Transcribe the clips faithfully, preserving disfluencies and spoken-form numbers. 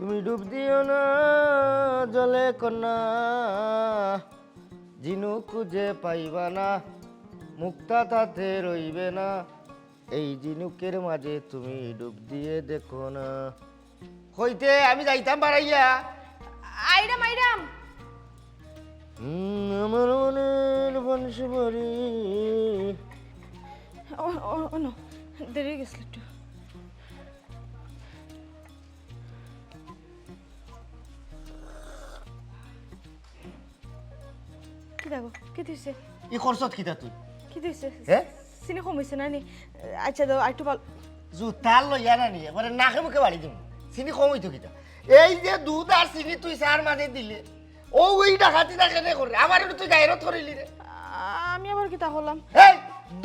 তুমি ডুব দিও না জলে কন্যা, ঝিনুক খুঁজে পাইবা না, মুক্তা তাতে রইবে না। এই ঝিনুকের মাঝে তুমি ডুব দিয়ে দেখো না। কইতে আমি যাইতাম বাড়াইয়া। আইরাম, আইরাম। হুম, আমার মনের বনসুপারি। ও, ও, ও, no, দেরি অই গেছিল একটু। কিতা গো, কিতা অইছে? ই করছত কিতা তুই? কিতা অইছে? হে? চিনি কম অইছে না নি? আচ্ছা, দাও, আরেকটু ভালা। জুতার লইয়া না নি, একবারে নাকে মুখে বাড়ি দিমু। চিনি কম অইতো কিতা? এই যে দুধ আর চিনি তুই চার মাঝে দিলে, ও ওই ডাকাতি না কেনে করে? আমার একটু তুই গায়রত করিলি রে। আমি আবার কিতা করলাম? এই,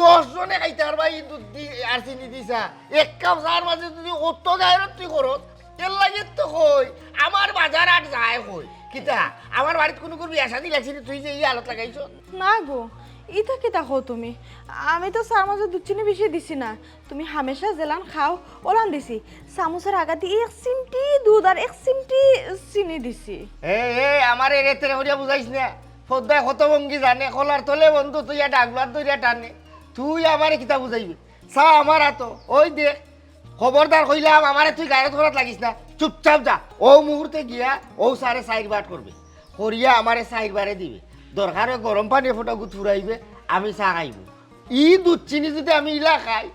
দশ জনে খাইতে পারবা ই দুধ দি-, আর চিনি দি চা। এক কাপ চার মাঝে যদি অত গায়রত তুই করস, এর লাগি তো কই, আমার বাজার আর যায় কই। কিতা? আমার বাড়িত কুনুগুর বিয়া শাদি লাগছে নি, তুই যে ই আলত লাগাইছস? না গো, ইতা কিতা কও তুমি? আমি তো চার মাঝে দুধ চিনি বেশি দিছি না। তুমি হামেশা যেলান খাও, ওলান দিছি। চামচর আগাদি এক চিমটি দুধ আর এক চিমটি চিনি দিছি। এ, এ, আমারে এরে তেরে করিয়া বুঝাইস না। পদ্মায় কত ভঙ্গি জানে, কলার তলে বন্ধু তুই আর ডাগলার দইরা টানে। তুই আমারে কিতা বুঝাইবি? চা আমার আতো, ওই দে। খবরদার কইলাম, আমারে তুই গায়রত করাত লাগিস না। চুপচাপ যা। ও মুহূর্তে গিয়া ও চারে চাইর বাট করবে। করিয়া আমারে চাইর বারে দিবে। দরকার অয় গরম পানি ফোটা গুত ফুরাইবে, আমি চা খাইমু। ই দুধ চিনি যদি আমি ইলা খাই,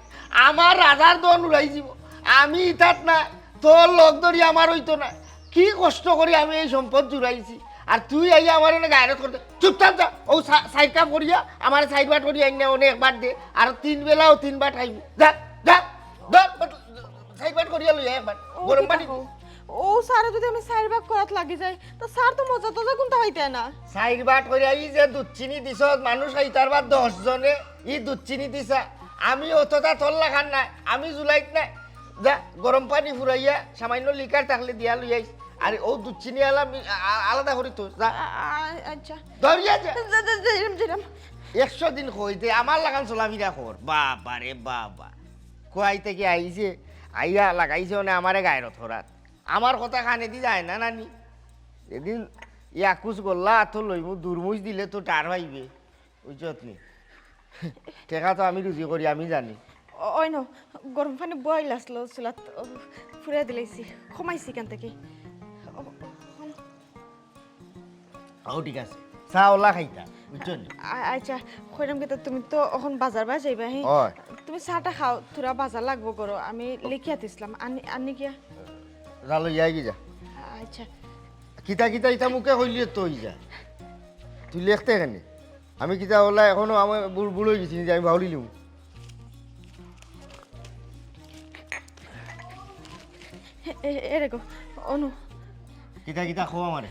আমার রাজার ধন উড়াই যিবো। আমি ইতাত না, তোর লগ ধরি আমার অইতো না। কি কষ্ট করি আমি এই সম্পদ জুড়াইছি, আর তুই আইয়া আমার এনে গায়রত করতে। চুপচাপ যা, ও সা-, সাইড কাপ করিয়া, আমার সাইড বাট করিয়া আইন না, অনে একবার দে, আর তিন বেলাও তিন বাট খাইবি। যা, যা, ধর, সাইড বাট করিয়া লইয়া একবার, ও গরম কিতা পানি। কও? ও সারে যদি আমি সাইড বাট করাত লাগি যাই, তো সার তো মজা টজা কুনতা পাইতে না। সাইড বাট করিয়া ই যে দুধ চিনি দিছস, মানুষ খাইতার বা দশ জনে, ই দুধ চিনি দিছা। আমি অতটা তোর লাখান না, আমি জুলাইত না। যা, গরম পানি ফুরাইয়া সামান্য লিকার থাকলে দিয়া লই আইস। আর ও দুধ চিনি আলা-, আ-, আ-, আলাদা করি তো, যা। আ-, আ-, আচ্ছা। ধরিয়া যা। যা, যা, যাইরাম, যাইরাম। একশো দিন কইতে আমার লাখান চলাফিরা কর। বাবা রে বাবা। কুয়াই থাকি আইছে, আইয়া লাগাইছে অনে আমারে গায়রত করাত। আমার কথা কানেদি যায় না নানি। এদিন ইয়াকুস গল্লা আতো লইমু, দুরমুজ দিলে তো টার পাইবে। বুঝছত নি? টেকা তো আমি রুজি করি, আমি জানি। অ-, অয় ন, গরম পানি বইল আসলো চুলাত, ও, ফুরাই দিলাইছি, কমাইছি কান থাকি। ও, ও, ও। ও, ঠিক আছে। চা ওলা খাইতা, বুঝছো নি? আ-, আচ্ছা, কইরাম কিতা, তুমি তো অখন বাজার বায় যাইবা, হে? অয়। তুমি চাটা খাও, থুড়া বাজার লাগবো করো, আমি লেখিয়া দিছলাম, আনি, আনি গিয়া। যা লইয়া আইগি যা। আচ্ছা। কিতা কিতা ইতা মুখে কইলে তো অই যা। তুই লেখতে কেনে? আমি কিতা ওলা এখনো আমার বুড়, বুড় অই গেছি নি যে আমি বাউলিলিমু। এ, এ, এরে গো, অনু। কিতা কিতা কও আমারে?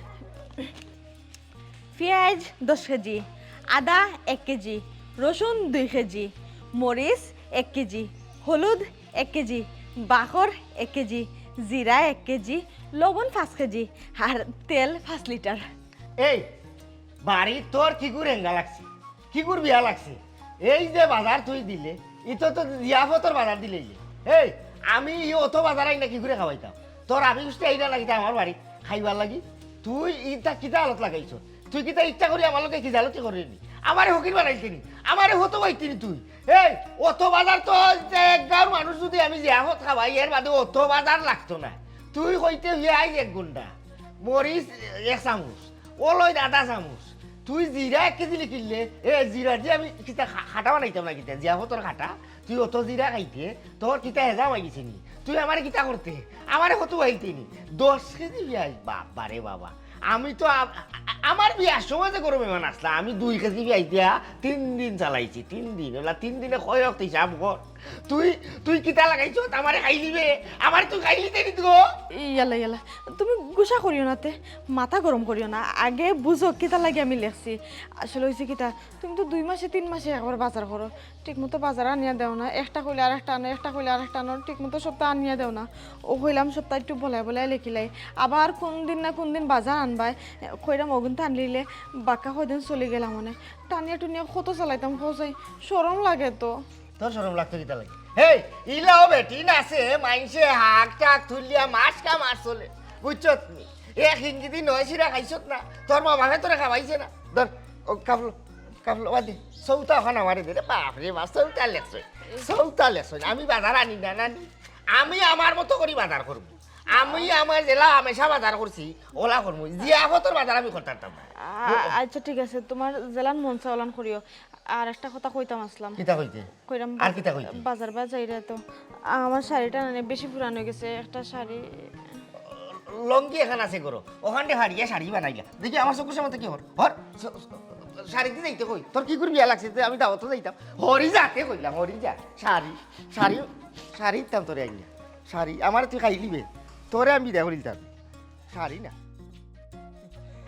পিয়াজ দশ কেজি, আদা এক কেজি, রসুন দুই কেজি, মরিচ এক কেজি, হলুদ এক কেজি, বাখর এক কেজি, জিরা এক কেজি, লবণ পাঁচ কেজি, আর তেল পাঁচ লিটার। এই, বাড়ি তোর কিগুর হেঙ্গা লাগছে? কিগুর বিয়া লাগছে? এই যে বাজার তুই দিলে, ইতো তো জিয়াফতর বাজার দিলে ইলে। এই, আমি ই অত বাজার আইনা কিগুরে খাওয়াইতাম? তোর আমি গুষ্টি আইনা লাগিতা আমার বাড়ি খাইবার লাগি? তুই ইতা কিতা আলত লাগাইছস? তুই কিতা ইচ্ছা করি আমার লগে কিজালতি কররে নি? আমারে ফকির বানাইতে নি? আমারে হত বাইতে নি তুই? এই, অত বাজার তো যে এক গাঁওর মানুষ যদি আমি জিয়াফত খাওয়াই, এর বাদে অত বাজার লাগতো না। তুই কইতে অইয়া আইজ এক গুন্ডা, মরিচ এক চামচ, অলইদ আধা চামচ, তুই জিরা এক কেজি লিখিলে, এ, জিরা দি আমি কিতা খা-, খাটা বানাইতাম না কিতা, জিয়াফতর খাটা? তুই অত জিরা খাইতে, তোর কিতা হেজাম অই গেছে নি? তুই আমারে কিতা করতে? আমারে কত খাইতে নি? দশ কেজি পিয়াজ, বাবা রে বাবা। আমি তো আ-, আ-, আমার বিয়ার সময় যে গরু মেহমান আসলা, আমি দুই কেজি পিয়াজ দিয়া তিন দিন চালাইছি, তিন দিন। ওলা তিন দিনে কয় রক্ত হিসাব কর। তুই, তুই কিতা লাগাইছস? আমারে খাইলিবে? আমারে তুই খাইলিতে নি তো? ইয়াল্লা, ইয়াল্লা, তুমি গুসা করিও না তে, মাথা গরম করিও না। আগে বুঝো কিতা লাগি আমি লেখছি। আসলে অইছে কিতা, তুমি তো দুই মাসে তিন মাসে একবার বাজার করো, ঠিক মতো বাজার আনিয়া দেও না, একটা কইলে আরেকটা আনো, একটা কইলে আরেকটা আনো, ঠিক মতো সপ্তাহ আনিয়া দেও না। ও কইলাম সপ্তাহ একটু বলাই বলাই লেখিলাই, আবার কোন দিন না কোন দিন বাজার আনবায়, কইরাম অগুন তো আনলিলে বাক্কা কয়দিন চলি গেলাম মানে। টানিয়া টুনিয়া কত চালাইতাম কও চাই, শরম লাগে তো। তোর শরম লাগতো কিতা লাগি? হেই, ইলাও বেটি নাচে, মাইনষে হাক টাক তুলিয়া মাস কা মাস চলে। বুঝছত নি? এক ইঞ্চি দি নয় শিরা খাইছত না, তোর মা বাপে তোরে খাওয়াইছে না। ধর, ও কাফলো, কাফলো, বাদ দে। সৌতা ওখান আমারে দে রে, বাপ রে বাপ, সৌতা লেখছইন, সৌতা লেখছইন। আমি বাজার আনি না, নানি। আমি আমার মতো করি বাজার করমু। আমি আমার যেলা হামেশা বাজার করছি, ওলা করমু। জিয়াফতর বাজার আমি করতাম না। আ-, আচ্ছা, ঠিক আছে, তোমার যেলান মন চায় ওলান করিও। আর একটা কথা কইতাম আছলাম। কিতা কইতে? কইরাম আর কিতা কইতে? বাজার বাজাইরা তো আমার শাড়িটা না বেশি পুরান অই গেছে, একটা শাড়ি। লঙ্গি এখান আছে করো, ওখান দিয়ে হারিয়ে শাড়ি বানাইলা। দেখি আমার চকুর সামনে কি হর, হর, স-, স-, শাড়ি দি যাইতে কই, তোর কি করি বিয়া লাগছে, তে আমি দাওয়াতো যাইতাম। হরি যাতে কইলাম, হরি যা, শাড়ি, শাড়ি, শাড়ি দিতাম তোরে আইনা, শাড়ি, আমারে তুই খাইলিবে, তোরে আমি বিদায় করি দিতাম, শাড়ি না।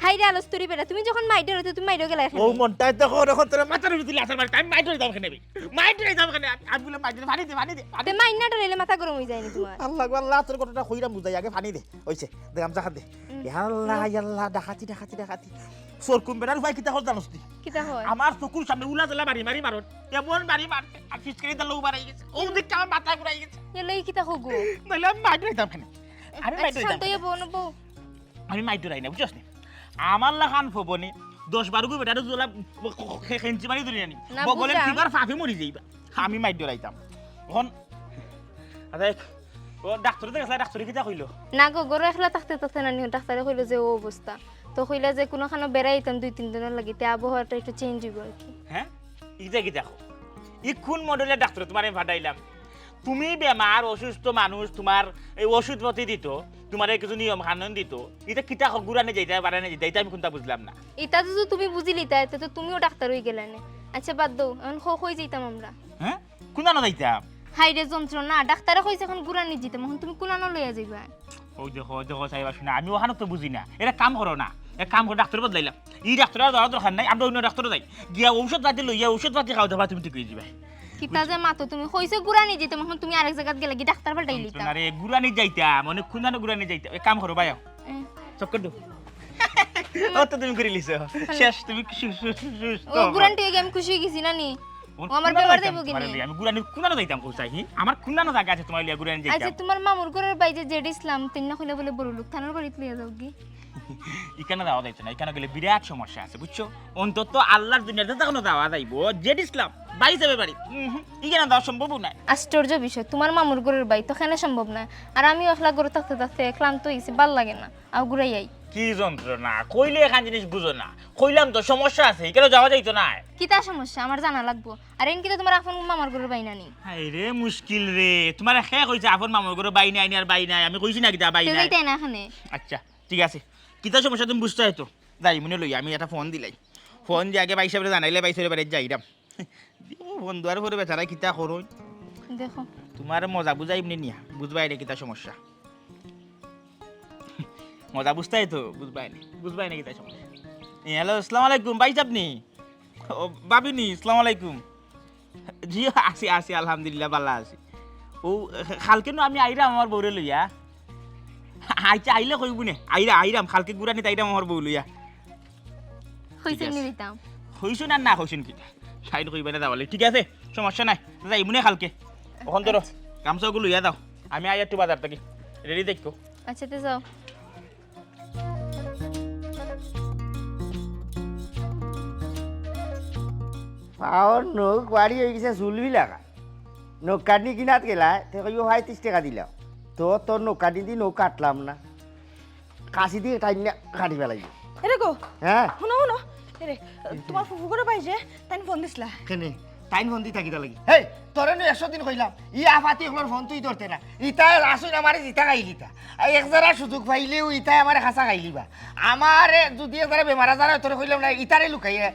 হাই রে আলস্তুরি বেটা, তুমি যখন মাইডর হইতে তুমি মাইডো গেলা ও এখানে। মনটায় দেখো, দেখো, তোর মাথার ভিতরে আসার বাড়িতে আমি মাইডো যাইতাম কেনে? মাইডো যাইতাম কেনে? আমি, আমি বলে মাইডো, পানি দে, পানি দে, পানি তে দে। মাইর না ডরাইলে মাথা গরম হয়ে যায়নি তোমার। আল্লাহ গো আল্লাহ, তোর ঘটনা কইরাম বুঝাই, আগে পানি দে। ওইছে, দে গামছা খান দে। হুম। ইয়া আল্লাহ, ইয়া আল্লাহ, ডাকাতি, ডাকাতি, ডাকাতি। চোর কুম্বেরার উপায় কিতা হল জানোস তুই? কিতা হয়? আমার চকুর সামনে উলা জেলা বাড়ি মারি মারত। এমন বাড়ি মারছে, আর ফিসকারি দা লৌ বাড়াই গেছে। ও দেখতে আমার মাথা ঘুরাই গেছে। এ লই কিতা হগো? নাইলে আমি মাইডো যাইতাম কেনে? আমি আচ্ছা, মাইডো শান্ত যাইতাম হইয়া কেনে? বউ না বউ। আমি মাইর ডরাই না, বুঝছস নি? আমার লাখান ফবনি, দশ বারো গু বেটারে জোলা খে-, খেঞ্চি মারি ধরি আনি। না, বগলের বুঝলাম। কিবার ফাফে মরি যাইবা। আমি মাইর ডরাইতাম। এখন, আচ্ছা, এক, ও ডাক্তারে তো গেছলা, ডাক্তারে কিতা কইলো? না গো, ঘরো একলা থাকতে থাকতে নানি, ডাক্তারে কইলো যে ও অবস্থা। তো কইলা যে কুনুখানো বেড়াইতাম দুই তিন দিনর লাগি, তে আবহাওয়াটা একটু চেঞ্জ হইব আর কি। হ্যাঁ? ইটা কিতা কও? ই কোন মডেলের ডাক্তারে তোমারে ফাটাইলাম? তুমি বেমার, অসুস্থ মানুষ, তোমার এই ওষুধ পাতি দিত, তোমারে কিছু নিয়ম কানুন দিত। ইটা কিতা হ-, গুরানি যাইতা, বারানি যাইতা, ইটা আমি কোনটা বুঝলাম না। ইটা যদি তুমি বুঝিলিতা, তে তো তুমিও ডাক্তার হই গেলে নে। আচ্ছা, বাদ দাও, এখন খ-, কই যাইতাম আমরা? হ্যাঁ? কোনানো যাইতাম? হাই রে যন্ত্রণা, ডাক্তারে কইছে এখন গুরানি যাইতাম, এখন তুমি কোনানো লইয়া যাইবা? ওই দেখো, ওই দেখো, সাহেব, আসুন, আমি ওখানে তো বুঝি না। এটা কাম করো না, এক কাম করো, ডাক্তার বদলাইলাম। ই ডাক্তার আর যাওয়ার দরকার নাই, আমরা অন্য ডাক্তারে যাই। গিয়া ঔষধ পাতি লইয়া, ঔষধ পাতি খাওয়া দাওয়া তুমি ঠিক হয়ে যাবে। কিতা যে মাতো তুমি, কইছে গুরানি যাইতাম, এখন তুমি আরেক জায়গাত গেলে কি ডাক্তার পাল্টাই লিতাম? আরে গুরানি যাইতাম, অনেক খুঁজানো গুরানি যাইতাম। এক কাম করো, ভাই, এ। চক্কর দেও। ও তো তুমি করে লিছো। শেষ, তুমি সু-, সু-, সু-, সুস্থ ও হও। গুরানি হয়ে গিয়ে আমি খুশি হয়ে গেছি, নানি? ও আমার বেমার যাইবো কি নি? আমি গুরানি কুনানো যাইতাম, কইছাই, হি? আমার কুনানো জায়গা আছে, তোমার লিয়া গুরানি আচ্ছা, যাইতাম। তোমার মামুর ঘরের ভাই যে জেড ইসলাম, তিন না কইলে বলে বড় লোক, থানার বাড়িত লইয়া যাও কি? ইখানে যাওয়া যাইতো না, ইখানে গেলে বিরাট সমস্যা আছে, বুঝছো? অন্তত আল্লাহর দুনিয়াতে তখন যাওয়া যাইবো। জেড ইসলাম, ভাই যাবে বাড়ি। উম, হুম, ইখানে যাওয়া সম্ভব না। আশ্চর্য বিষয়, তোমার মামুর ঘরের ভাই তো কেনে সম্ভব না। আর আমি একলা ঘরে থাকতে থাকতে ক্লান্ত হইছি, ভাল লাগে না। আও ঘুরাই আই। কি যন্ত্রণা, কইলে এখান জিনিস বুঝো না। কইলাম তো সমস্যা আছে, ইখানে যাওয়া যাইতো না। কিতা সমস্যা? আমার জানা লাগবো। আর এন কিতা তোমার আপন মামার ঘরের ভাই নানি? হায় রে, মুশকিল রে। তোমার কে কইছে আপন মামার ঘরের ভাই নাই, আর ভাই নাই? আমি কইছি না কিতা ভাই তে নাই? যাইতাই না এখানে। আচ্ছা, ঠিক আছে। কিতা সমস্যা তুমি বুঝতে হয়তো। যাই মনে লই, আমি একটা ফোন দিলাই। ফোন দিয়ে আগে ভাই সাহেবরে জানাইলে ভাই সাহেবের বাড়িত যাইরাম। ও বন্ধু, আর পরে বেচারা কিতা করইন। দেখো। তোমার মজা বুঝাই এমনি নিয়া, বুঝবায় রে কিতা সমস্যা। মজা বুঝতায় তো, বুঝবায় নি, বুঝবায় নি কিতা সমস্যা। এ, হ্যালো, আসসালামু আলাইকুম, ভাই সাহেব নি? ও, ভাবি নি, আসসালামু আলাইকুম। জি, আছি, আছি, আলহামদুলিল্লাহ, ভালা আছি। ও, কালকে নু আমি আইরাম আমার বউরে লইয়া। আচ্ছা, আইলে কইবো নে, আইরা, আইরাম, কালকে গুরানিত আইরাম আমার বউ লইয়া। কইছইন ঠিক আছে। নি দিতাম। কইছইন আর না কইছইন কিতা? সাইন কইবা না যাওয়ালে। ঠিক আছে, সমস্যা নাই। যাইমু নে কালকে। অখন ধরো, আচ্ছা। গামছা ওগুলো লইয়া যাও। আমি আই একটু বাজার থাকি। রেডি দেখো। আচ্ছা, তে যাও। পাওর নখ বাড়ি হয়ে গেছে চুলবি লাগা। নখ কাটনি কিনাত গেলা, তে কইবো, "ভাই, ত্রিশ টাকা দিলাম।" তো তোর নখ কাটনি দি নখ কাটলাম না। কাশি দিয়ে টাইম না কাটি ফেলাই। এরে গো, হ্যাঁ? হুনো, হুনো। এরে, তোমার ফুফু করে পাই যে, তাই ফোন দিছলা। কেনে? তাইন ফোন দি থাকি তা লাগি। হেই, তোরে নু একশো দিন কইলাম, ই আফাতি অকলর ফোন তুই ধরতে না। ইতায় আসুন আমারে জিতা খাইলিতা। আর এক জারা সুযোগ পাইলেও ইতায় আমারে খাসা খাইলিবা। আমারে যদি এক জারা বেমার আজার হয়, তোরে কইলাম না, ইতারে লুকাইয়া।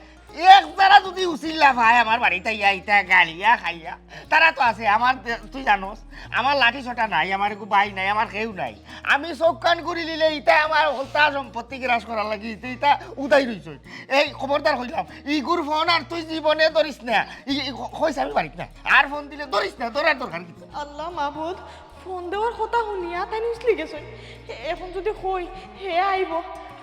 এক জারা যদি উচিল্লা পায় আমার বাড়িত আইয়া, ইতায় গালিয়া খাইয়া। তারা তো আছে, আমার দে-, তুই জানোস, আমার লাঠি সোটা নাই, আমার একটু ভাই নাই, আমার কেউ নাই। আমি চোখ কান করি লিলে ইতায় আমার হলতা সম্পত্তি গ্রাস করার লাগি, ইতা, ইতা উদাই রইছে। এই খবরদার কইলাম, ইগুর ফোন আর তুই জীবনে ধরিস না। ই, ই, ক-, কইছে আমি বাড়িত না। আর ফোন দিলে ধরিস না, ধরার দরকার কি? আল্লাহ মাবুদ, ফোন দেওয়ার কথা হুনিয়া তাই নিচলি গেছে। এখন যদি কই, হে আইব,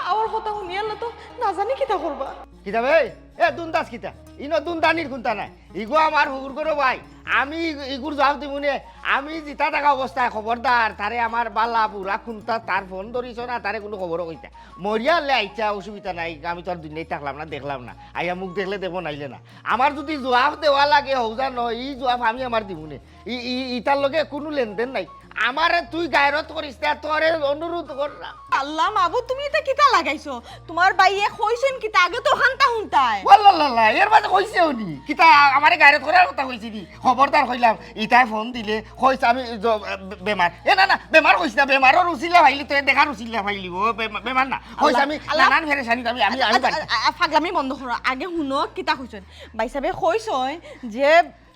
আমার কথা হুনিয়ারলে তো না জানি কিতা করবা। কিতা বে? এ দুন্দাস কিতা? ইনো দুন্দানির কুন্তা নাই। ইগু আমার হুর করো ভাই। আমি ইগু-, ইগুর জবাব দিমুনে। আমি জিতা থাকা অবস্থায় খবরদার, তারে আমার বালা বুড়া কুন্তা, তার ফোন ধরিস না, তারে কুনু খবরও কইতা। মরিয়া লে আইচ্ছা, অসুবিধা নাই। আমি তো আর দুনিয়াত থাকলাম না, দেখলাম না। আইয়া মুখ দেখলে দেখবো, নাইলে না। আমার যুদি জবাব দেওয়া লাগে, হউজা নয়, ই জবাব আমি আমার দিমুনে। ই, ই, ইতার লগে কুনু লেনদেন নাই। আমারে তুই গায়রত করিস না, তোরে অনুরোধ করলাম। আল্লাহ মাবুদ, তুমি ইতা কিতা লাগাইছো? তুমার ভাইয়ে কইছইন কিতা? আগে তো অখানতা হুনতায়। ওয়াল্লাল্লাহ, এর মাঝে কইছে উনি। কিতা আমারে গায়রত করার কথা কইছে নি? খবরদার কইলাম, ইতায় ফোন দিলে কইছে আমি জ-, বে-, বেমার। এ না, না, বেমার কইছ না, বেমারর উছিলা পাইলি তো, এ দেখার উছিলা পাইলি, ও বেমা-, বেমার না। কইছে আল্লাহ, আমি আল্লাহ। নানান পেরেশানিত আমি, আমি, আমি আচ্ছা, বাড়ি। আ-, আ-, ফাগলামি বন্ধ করো। আগে হুনো, কিতা কইছইন? ভাইসাবে কইছইন যে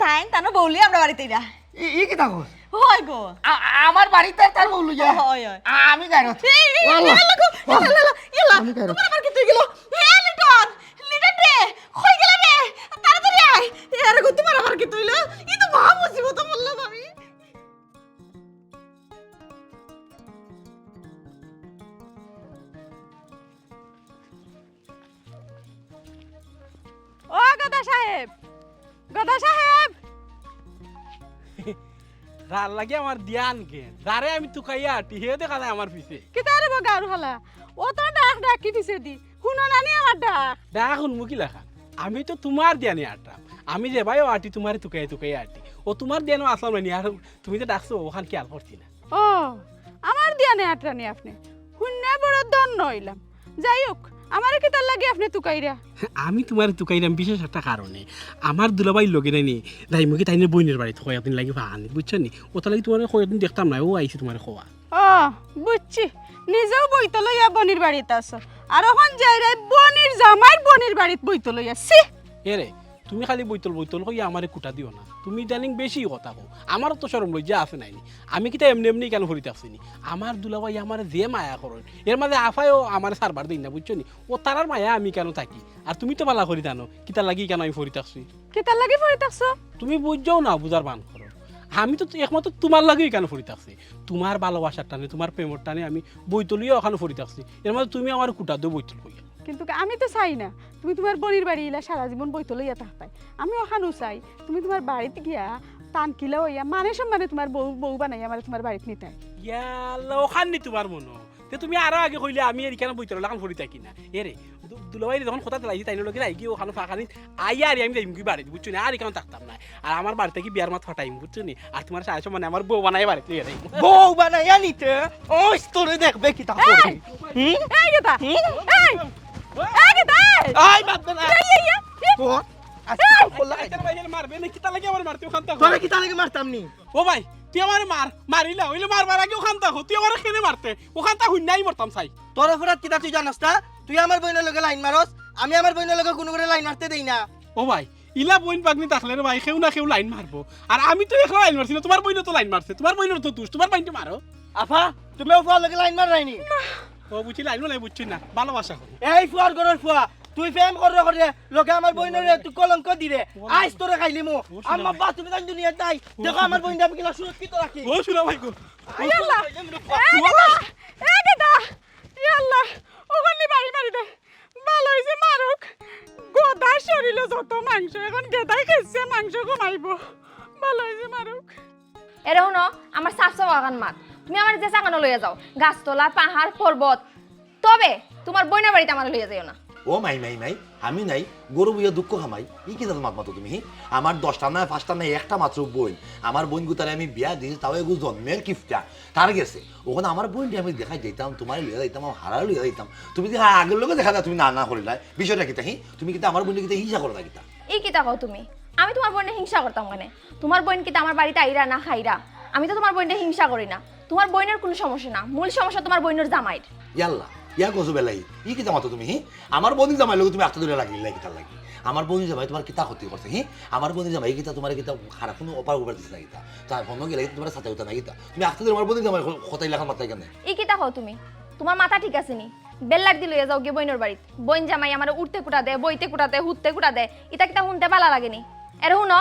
তাইন তানো বউ লইয়া আমরার বাড়িত আইরা। ই, ই কিতা কস? অয় গো। আ-, আ-, আমার বাড়িত তার বউ লইয়া? অয়, অয়। আ-, আমি গায়রত। এই, এই, এই, ওয়াল্লাহ। ইয়া লাগো, ইয়া লাগো, ইয়া লাগো। আমি গায়রত। তুমার আবার কিতা অইগেলো? এ লিটন, লিটন রে, কই গেলে রে? তাড়াতাড়ি আয়। এ আরে গো, তুমার আবার কিতা অইলো? ই তো মহা মুসিবত পড়লাম আমি। ও গদা সাহেব, গদা সাহেব। যার লাগি আমার ধ্যান জ্ঞান, যারে আমি তুকাইয়া আটি, হে দেখা যায় আমার পিছে। কিতা রে বো গাউর হালা? অত ডাক ডাকি পিছেদি, হুনো না নি আমার ডাক? ডাক হুনমু কিলাখান? আমি তো তুমার ধ্যানে আটরাম। আমি যেবায়ও আটি, তুমারে তুকাইয়া তুকাইয়া আটি। ও তুমার ধ্যানও আছলাম না নি, আর তুমি যে ডাকছো, অখান খিয়াল করছি না। ও, আমার ধ্যানে আটরা নি আপনে। হুনিয়া বড় ধন্য অইলাম। যাই হউক, আমারে কিতার লাগি আপনে তুকাইরা? আমি তুমারে তুকাইরাম বিশেষ একটা কারণে। আমার দুলাভাইর লগে নায় নি, যাইমুগি তাইনর বইনর বাড়িত কয়েকদিন লাগি ফাহানি, বুঝছো নি? অতার লাগি তুমারে কয়েকদিন দেখতাম না, অউ আইছি তুমারে কওয়া। ও, বুঝছি। নিজেও বইতল অইয়া বইনর বাড়িত আছো। আর অখন যাইরায় বইনর জামাইর বইনর বাড়িত বইতল অইয়া। ছি! এরে, তুমি খালি বইতল বইতল কইয়া আমারে কুটা দিও না। তুমি ইদানিং বেশি কথা কও। আমারও তো শরম লজ্জা আছে নায় নি? আমি কিতা এমনে এমনে ইকানো পড়ি থাকছি নি? আমার দুলাভাই আমারে যে মায়া করইন, এর মাঝে আফায়ও আমারে ছাড়বার দেইন না, বুঝছো নি? অতারার মায়ায় আমি ইকানো থাকি। আর তুমি তো ভালা করি জানো, কিতার লাগি ইকানো আমি পড়ি থাকছি। কিতার লাগি পড়ি থাকছো? তুমি বুঝছো না, বুঝার ভান করো। আমি তো একমাত্র তুমার লাগিউ ইকানো পড়ি থাকছি। তুমার ভালোবাসার টানে, তুমার প্রেমর টানে আমি বইতল অইয়া অখানো পড়ি থাকছি। এর মাঝে তুমি আমারে কুটা দেও বইতল কইয়া। কিন্তু আমি তো চাই না তুমি তুমার বইনর বাড়ি ইলা সারা জীবন বইতল অইয়া থাকতায়। আমি অখানউ চাই তুমি তুমার বাড়িত গিয়া তানকিলা অইয়া মানে সম্মানে তুমার বউ, বউ বানাইয়া আমারে তুমার বাড়িত নিতায়। ইয়া আল্লাহ, অখান নি তুমার মনো। তে তুমি আরো আগে কইলে আমি এর ইকানো বইতল অইয়া অখানো পড়ি থাকি না। এরে, দু-, দুলাভাইরে যখন কথা দিলাইছি, তাইনর লগে যাইগি অখানো ফাহানিত আইয়া আর আমি যাইমুগি বাড়িত, বুঝছো নি? আর ইকানো থাকতাম না। আর আমার বাড়ি থাকি বিয়ার মাত ফাটাইমু, বুঝছো নি? আর তুমার সারা সম্মানে আমার বউ বানাইয়া বাড়িত লইয়া যাইমু। বউ বানাইয়া নিতে? ওই তোরে দেখবে কিতা করে। এই! হুম? এই গেদা! হুম? এই! এই গেদা! এই! এই বাদ দে না। এই, এই, এই! তোর আজকে এই! খোলা এই তোর ভাই এর মারবে না, কিতা লাগি আমার মারতে অখানতা? তোরে কিতা লাগি মারতাম নি? ও ভাই, তুই আমারে মার, মারিলা, অইলে মারবার আগে অখানতা ক, তুই আমারে কেনে মারতে? অখানতা হুনিয়াউ মরতাম চাই। তোর অপরাধ কিতা তুই জানোস না? তুই আমার বইনর লগে লাইন মারস, আমি আমার বইনর লগে কুনুগুরে লাইন মারতে দেই না। ও ভাই, ইলা বইন ভাগনি থাকলে রে ভাই, কেউ না কেউ লাইন মারবো। আর আমি তো একলা লাইন মারছি না, তুমার বইনও তো লাইন মারছে, তুমার বইনর তো দুষ, তুমার বইনরে মারো। আফা, তুমি অউ ফুয়ার লগে লাইন মাররায় নি? ও বুঝছি, লাইন মারলে বুঝছি না, ভালোবাসা করি। এই ফুয়ার ঘরর ফুয়া, তুই প্রেম কররে কররে লগে আমার বইনরে তুই কলঙ্ক দিরে। আইজ তোরে খাইলিমু। ও শোনা আম্মা ভাই। বা, তুমি জান দুনিয়াত নাই। ও দেখো আমার শোনা বইনরে আমি কিলা সুরক্ষিত রাখি। ও শোনা ভাই গো। আয় আল্লাহ। এ গেদা, এ গেদা। ইয়া আল্লাহ, অখান নি বাড়ি মারি দে। ভালা অইছে মারুক। গদার শরীলো যত মাংস, অখন গেদায় খাইছে মাংস কমাইবো। ভালা অইছে মারুক। এরে হুনো, আমার সাফ সাফ অখান মাত। তুমি আমারে যে জাগানো লইয়া যাও, গাছতলা, পাহাড়, পর্বত, তবে তুমার বইনর বাড়িত আমারে লইয়া যাইও না। ও মাই, মাই, মাই, আমি নাই, গরু বইয়া দুঃখ কামাই। ই কিতা মাত মাতো তুমি, হি? আমার দশটা না, পাঁচটা না, একটা মাত্র বইন। আমার বইনগুতারে আমি বিয়া দিছি, তাও এগু জন্মের কিপটা। তার গেছে। অখন আমার বইনরে আমি দেখাত যাইতাম, তুমারে লইয়া যাইতাম, আমার হারারে লইয়া যাইতাম। তুমি যে আগর লগে দেখা যায়, তুমি না না করিলায়। বিষয়টা কিতা, হি? তুমি কিতা আমার বইনরে কিতা হিংসা করো না কিতা? ই কিতা কও তুমি? আমি তুমার বইনরে হিংসা করতাম কেনে? তুমার বইন কিতা আমার বাড়িত আইরা না খাইরা? আমি তো তুমার বইনরে হিংসা করি না। তুমার বইনর কুনু সমস্যা না, মূল সমস্যা তুমার বইনর জামাইর। ইয়াল্লা, ইয়া গজব এলাই, ই কিতা মাতো তুমি, হি? আমার বইনর জামাইর লগে তুমি আখতা ধরিয়া লাগিলায় কিতার লাগি? আমার বইনর জামাই তুমার কিতা ক্ষতি করছে, হি? আমার বইনর জামাই কিতা তুমারে কিতা খারাপ কুনু অফার অফার দিছে না কিতা? তার ফোনো গেলে কিতা তুমারে সাথে উঠা না কিতা? তুমি আখতা ধরিয়া আমার বইনর জামাইর ক-, কথা ইলাখান মাতরায় কেনে? ই কিতা কও তুমি? তুমার মাথা ঠিক আছে নি? বেল্লার দি লইয়া যাওগি বইনর বাড়িত। বইন জামাই আমারে উঠতে কুটা দে, বইতে কুটা দে, হুততে কুটা দে। ইতা কিতা হুনতে ভালা লাগে নি? এরে হুনো,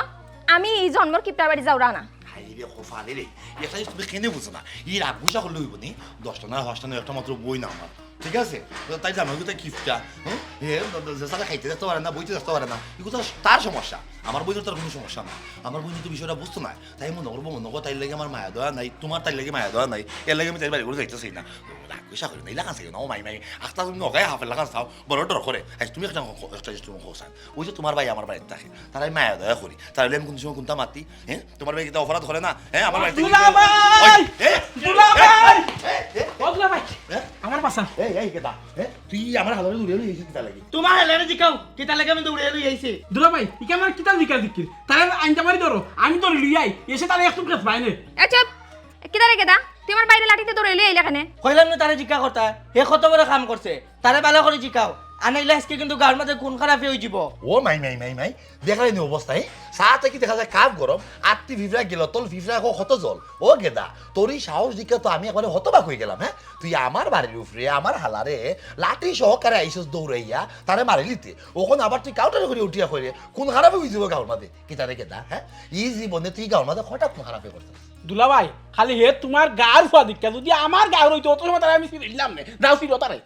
আমি ই জন্মর কিপটার বাড়ি যাওরা না। হায় রে, খোফা রে রে। ইটা তুমি কেনে বুঝো না? ই রাগ গুসা করলে অইবো নি? দশটা না, পাঁচটা না, একটা মাত্র বইন আমার। ঠিক আছে? তো তাই জানো, এগুলো তাই কিপটা, হুম? এ, যে সাথে খাইতে দেখতে পারে না, বইতে দেখতে পারে না, এগুলো তো তার সমস্যা। আমার বইনের তার কোনো সমস্যা না। আমার বইন তো বিষয়টা বুঝতো না, তাই মনে করবো, মনে করো তাইর লাগি আমার মায়া দয়া নাই, তোমার তাইর লাগি মায়া দয়া নাই, এর লাগি আমি তাইর বাড়ি করে যাইতেছি না। রাগ গুসা করে না, ইলাকান চাইও না, ও মাই মাই, আস্তে আস্তে তুমি ওকে হাফের লাখান চাও, বড় ডর করে। আচ্ছা, তুমি একটা, একটা জিনিস তুমি হোক চান, ওই যে তোমার ভাই আমার বাড়িতে থাকে, তার আমি মায়া দয়া করি, তাহলে আমি কোন সময় কোনটা মাতি? হ্যাঁ, তোমার ভাই কিতা অপরাধ করে না? হ্যাঁ, আমার বাড়িতে কি দুলাভাই! ওই, এ, দুলাভাই! এ, এ, এ, ও দুলাভাই! হ্যাঁ? আমার বাসা। এই, এই, কেটা? হ্যাঁ? তুই আমার হালারে দৌড়ে লই আইছিস কিতা লাগি? তোমার হালারে জিকাও, কিতা লাগি আমি দৌড়ে লই আইছি? দুলাভাই, ইকে আমার কিতা জিকা জিকির? তারে আনতে পারি ধরো, আমি ধরে লই আই, এসে তারে একটু কেস পায় না। এ চুপ! কিতা রে গেদা? তুই আমার বাইরে লাঠিতে দৌড়ে লই আইলে কেনে? কইলাম না তারে জিকা কথা, হে কত বড় কাম করছে, তারে ভালা করি জিকাও। আনাইলে আজকে কিন্তু গাঁওর মাঝে খুন খারাপি অই যিবো। ও মাই, মাই, মাই, মাই, দেখলাই নি অবস্থা, হ্যাঁ? চা থাকি দেখা যায় কাপ গরম, আত্তি ফিফরা গেল, তল ফিফরা কো কত জল। ও গেদা, তোর এই সাহস দেখিয়া তো আমি একবারে হতবাক অই গেলাম, হ্যাঁ? তুই আমার বাড়ির উপরে, আমার হালারে, লাঠি সহকারে আইসস দৌড়াইয়া, তারে মারিলিতে। অখন আবার তুই কাউটারে করি উঠিয়া কইরে, খুন খারাপি অই যিবো গাঁওর মাঝে। কিতা রে গেদা, হ্যাঁ? ই জীবনে তুই গাঁওর মাঝে কয়টা খুন খারাপি করছস? দুলাভাই, খালি হে তোমার গাঁওর ফুয়া দেখিয়া, যদি আমার গাঁওর অইতো, অত সময় তারে আমি ছিড়িলাম নে। যাও ছিড়ো তারে।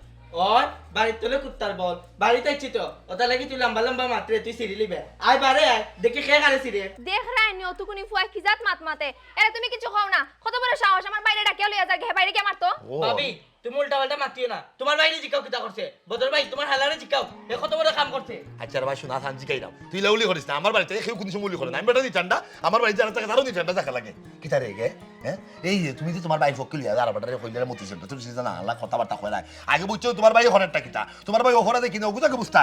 ওই, বাড়ির তলে কুত্তার বল। বাড়িত আইছি তো। ওটা লাগি তুই লম্বা লম্বা মাতরে, তুই ছিড়িলিবে। আয় বারে আয়, দেখি কে কারে ছিড়ে। দেখরায়নি অতকুনি ফুয়ায় কি জাত মাত মাতে। এরে তুমি কিছু কও না। কত বড় সাহস, আমার বাইরে ডাকিয়া লইয়া যার, হে বাইরে গিয়া মারতো। ও। ভাবি, তুমি উল্টা পাল্টা মাতিও না। তোমার বাইরে জিকাও কিতা করছে? বদর ভাই, তোমার হালারে জিকাও। হে কত বড় কাম করছে? আচ্ছা রে ভাই, শোনা, থান জিকাইরাম। তুই লাউলি করিস না। আমার বাড়িতে কেউ কোনো সময় উলি করে না। আমি বেটা নি ঠান্ডা। আমার বাড়িতে যারা থাকে, তারও নি ঠান্ডা থাকা লাগে। কিতা রে গে? হ্যাঁ? এই যে তুমি যে তোমার ভাই ফক্কে লইয়া যারা বেটারে কইলে মতি সেন্টার, তুমি সেটা না, আল্লাহ কথাবার্তা কয় না। আগে বুঝছো তোমার ভাই অপরাধটা কিতা? তোমার ভাই অপরাধে কিনা, ওগুলো আগে বুঝতা।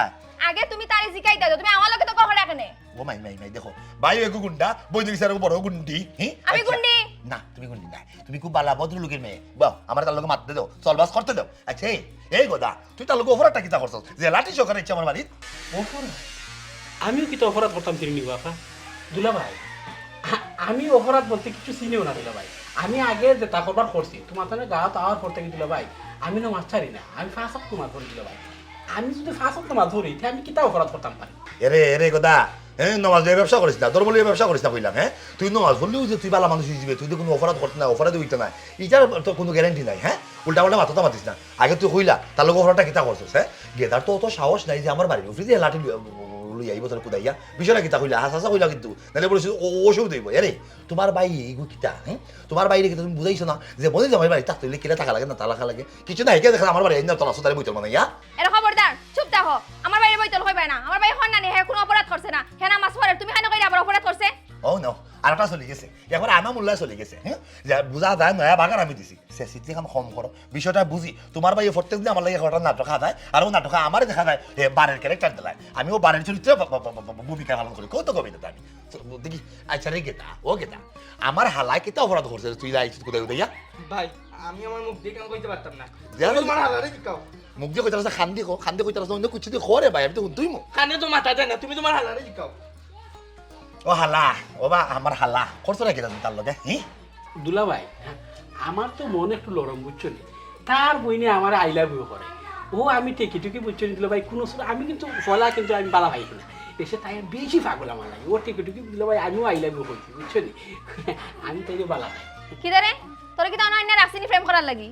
আগে তুমি তারে জিকাইতা, তুমি আমার লগে তো কখনো রাখে নে। ও মাই, মাই, মাই, দেখো। ভাই এগো গুন্ডা, বই দেখি আর বড় গুন্ডি। হ্যাঁ? আমি আচ্ছা। গুন্ডি? না, তুমি গুন্ডি না। তুমি খুব বালা ভদ্রলোকের মেয়ে। বাহ, আমার তার লগে মাততে দাও, চলবাস করতে দাও। আচ্ছা, এই, এই গদা, তুই তার লগে অপরাধটা কিতা করছস? যে লাঠি সহকারে ইচ্ছে আমার বাড়িত? অপরাধ? আমিও কিতা অপরাধ করতাম চিনি নি বাবা? দুলাভাই, আ-, আমি অপরাধ বলতে কিছু চিনিও না দুলাভাই। আমি আগে যেটা করবার করছি, তোমার তনে গাঁওত আওয়ার পর থাকি দুলাভাই, আমি নামাজ ছাড়ি না, আমি পাঁচ ওয়াক্ত নামাজ পড়ি দুলাভাই। আমি যদি পাঁচ ওয়াক্ত নামাজ পড়ি, তে আমি কিতা অপরাধ করতাম পারি? এরে, এরে গদা, হ্যাঁ, নমাজ লইয়া ব্যবসা করিস না, ধর্ম লইয়া ব্যবসা করিস না কইলাম, হ্যাঁ? তুই নমাজ পড়লে ওই যে তুই বালা মানুষ অই যিবে, তুই তো কোনো অপরাধ করতে না, অপরাধী অইতে না, ইটার তো কোনো গ্যারান্টি নাই, হ্যাঁ? উল্টা পাল্টা মাথা তো মাতিস না। আগে তুই কইলা, তার লগে অপরাধটা কিতা করছস, হ্যাঁ? গেদার তো অত সাহস নাই যে আমার বাড়ির উপরে দিয়ে লাঠি লইয়া, লইয়া আইবো তোর কুদাইয়া। বিষয়টা কিতা কইলা, হাছা হাছা কইলা কিন্তু, নাহলে বলিস ও, অসুবিধা অইবো। এরে, তোমার ভাই এইগু কিতা, হ্যাঁ? তোমার বাইরে কিতা তুমি বুঝাইছো না যে বলে জামাই বাড়ি থাকতে হইলে কিলা থাকা লাগে না, তালা লাগে? কিছু নাই, কে দেখে আমার বাড়ি আইনা তোলা সুতারে বইতল বানাইয়া? এরে খবরদার, চুপ থাকো। আমার বাইরে বইতল কইবায় না। আমার বাইরে হন না নি, হে কোনো অপরাধ করছে না। হে নামাজ পড়ে, তুমি কেনে কইরা আবার অপরাধ করছে? ও নো, আর একটা চলি গেছে। একবার আনা মোল্লা চলি গেছে, হ্যাঁ? যে বুঝা যায় নয়া বাগার আমি দিছি। সে সিটি এখন কম করো। বিষয়টা বুঝি। তোমার ভাই প্রত্যেক দিন আমার লাগে একটা নাটক খাওয়া যায়, আর ও নাটকে আমারে দেখা যায়, এ, বারের ক্যারেক্টার দিলায়। আমি ও বারের চরিত্রে ব-, ব-, ব-, ব-, ভূমিকা পালন করি। কৌতুক অভিনেতা আমি। তো দেখি, আচ্ছা রে গেদা, ও গেদা, আমার হালায় কিতা অপরাধ করছে রে? তুই লাইছিস কোথায় কোথায় ইয়া? ভাই, আমি আমার মুখ দিয়ে কাম কইতে পারতাম না। যা, তুমি যা। তোমার হালারে জিকাও। মুখ দিয়ে কইতে পারছ না, খান দিয়ে কো, খান দিয়ে কইতে পারছ না, অন্য কিছু দিয়ে খো রে ভাই, আমি তো হুনতুই মো। খানে তো মাথা দেয় না, তুমি তোমার হালারে জিকাও। ও হালা, ও বা আমার হালা, করছো না কিতা তুমি তার লগে, হি? দুলাভাই, আমার তো মন একটু লরম, বুঝছো নি? তার বইনে আমার I love you করে। ও আমি টেকি টুকি, বুঝছো নি দুলাভাই, কোনো সময় আমি কিন্তু ফলা কিন্তু আমি বালা পাইছি না। এসে তাই বেশি পাগল আমার লাগে। ও টেকি টুকি দুলাভাই, আমিও I love you কইছি, বুঝছো নি? আমি তাইও বালা পাই। কিতা রে? তোরে কিতা অন্য আইনা রাখছি নি প্রেম করার লাগি?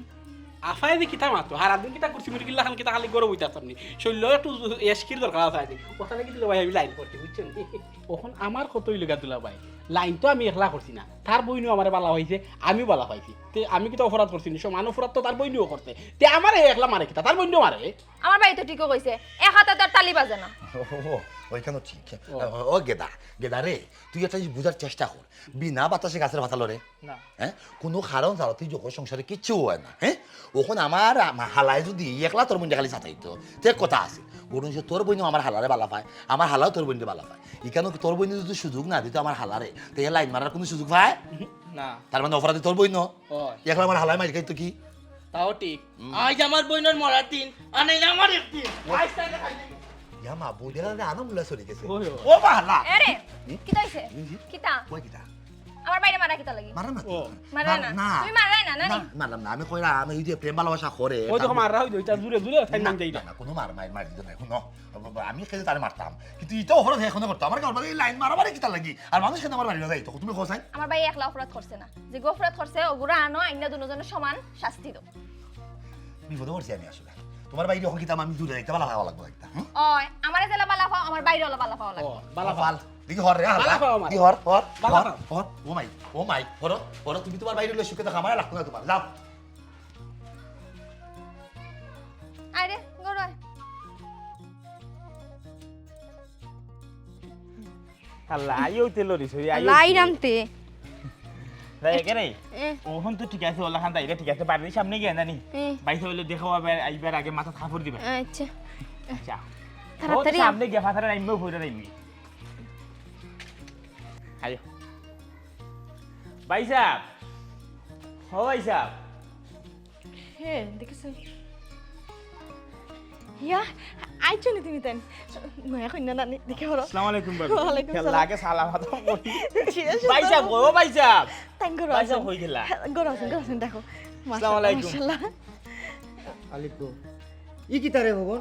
আফায় যে কিতা মাতো, হারা দিন কিতা করছি, মুরগির লাখান কিতা খালি গরম অইতাম নি। শরীরও একটু এশকির দরকার আছে আজ। কথা লাগি দুলাভাই আমি লাইন করছি, বুঝছো নি? অখন আমার কত অইলো গা দুলাভাই? লাইন তো আমি একলা করছি না, তার বইনও আমারে বালা পাইছে, আমিও বালা পাইছি। তে আমি কিতা অপরাধ করছি নি? সমান অপরাধ তো তার বইনও করছে। তে আমারে একলা মারে কিতা? তার বইনও মারে। আমার ভাই তো ঠিকও কইছে, এক হাতে তো আর তালি বাজে না। ও, ও, ওইখানে ঠিক। ও। ও, ও গেদা, গেদা রে, তুই একটা জিনিস বুঝার চেষ্টা কর। বিনা বাতাসে গাছের পাতা লড়ে? না। হ্যাঁ? কোনো কারণ ছাড়া তুই যখন সংসারে কিচ্ছু হয় না, হ্যাঁ? অখন আমার, আমার হালায় যদি একলা তোর বইনরে খালি সাতাইতো, তে কথা আছে। বরং সে তোর বইনও আমার হালারে বালা পায়, আমার হালাও তোর বইনরে বালা পায়। ইখানো কি তোর বইনে যদি সুযোগ না দিত আমার হালারে, তে এ লাইন মারার কোনো সুযোগ পায়? না। তার মানে অপরাধী তোর বইন? অয়। একলা আমার হালায় মাইর খাইতো কি? তাও ঠিক। হুম। আজ আমার বইনর মরার দিন, আর নাইলে আমার একদিন। ওই। আজ তাইলে খাইলে। ইয়া মা, বউ দেখা যায় আনামুল্লা চলে গেছে। ওই, ওই। ও বালা। এরে, হুম? কিতা অইছে? হুম, হুম। কিতা? কই কিতা? আমার বাইরে মারা কিতা লাগি? মারা না তো। ও। মারা মার-, না। না। তুমি মাররায় না, না না, নি? মারলাম না। আমি কইরা, আমি ওই যে প্রেম ভালোবাসা করে, ওই তো তার মাররা, ওই তো, ইটা জুরে জুরে, তাই না, নাম দেই না, না। না, কোনো মার, মার, মার দিত না, হুনো। আমি খেলে তারে মারতাম। কিন্তু ইটা অপরাধ এখনো করতো। আমার গাঁওর বাড়ি এই লাইন মারামারি কিতা লাগি? আর মানুষ কেন আমার বাড়ি না যাইতো? তুমি কও চাই? আমার ভাই একলা অপরাধ করছে না। যে গো অপরাধ করছে, ওগুরা আনো, আইনা দুজনের সমান শাস্তি দাও। বিপদো পড়ছি আমি আসলে। তুমার বাইরে অখন কিতা আমি দূরে যাইতে বালা পাওয়া লাগবো একটা, হুম? ওই, আমারে যেলা বালা পাও, আমার বাইরে অলা বালা পাওয়া লাগবো। বালা পাও। দেখি হর রে, হর, বালা পাও আমার। দেখি হর, হর, বালা হর, পাও। হর। ও মাই, ও মাই, হর, হর, তুমি তুমার বাইরে লই সুখে থাকো, আমারে লাগতো না তুমার, যাও। আরে, ঘরো আয়। আল্লাহ, আইও তে লড়িস, ওই আইও লাই তে। রামতে। তাই একে রে, এ। অখন তো ঠিক আছে, অলাখান তাই ঠিক আছে, বাড়ির সামনে গিয়া জানি। এ। বাইসা বলে দেখো আবার আইবার আগে মাথা থাপড় দিবা। আচ্ছা। আচ্ছা। তাড়াতাড়ি ও তো সামনে গিয়া ফাতারে নাইমবো, ফইরা নাইমবি। আইও। ভাইসাব। ও ভাইসাব। হে, দেখছো? ইয়া, আইছো নি তুমি তাই? নয়া কইনা নানি, দেখে বড়। আসসালামু আলাইকুম ভাবি। ওয়ালাইকুম খেলা সালাম। আগে সালাম আদব করি। ঠিক আছে, ভাইসাব, তো। ও ভাইসাব। তাই ঘরো ভাইসাব আছেন। কই গেলা? হ্যাঁ, ঘরো আছেন, ঘরো আছেন, দেখো। আসসালামু আলাইকুম। মাশাআল্লাহ। আলিফ গো, ই কিতা রে খবর?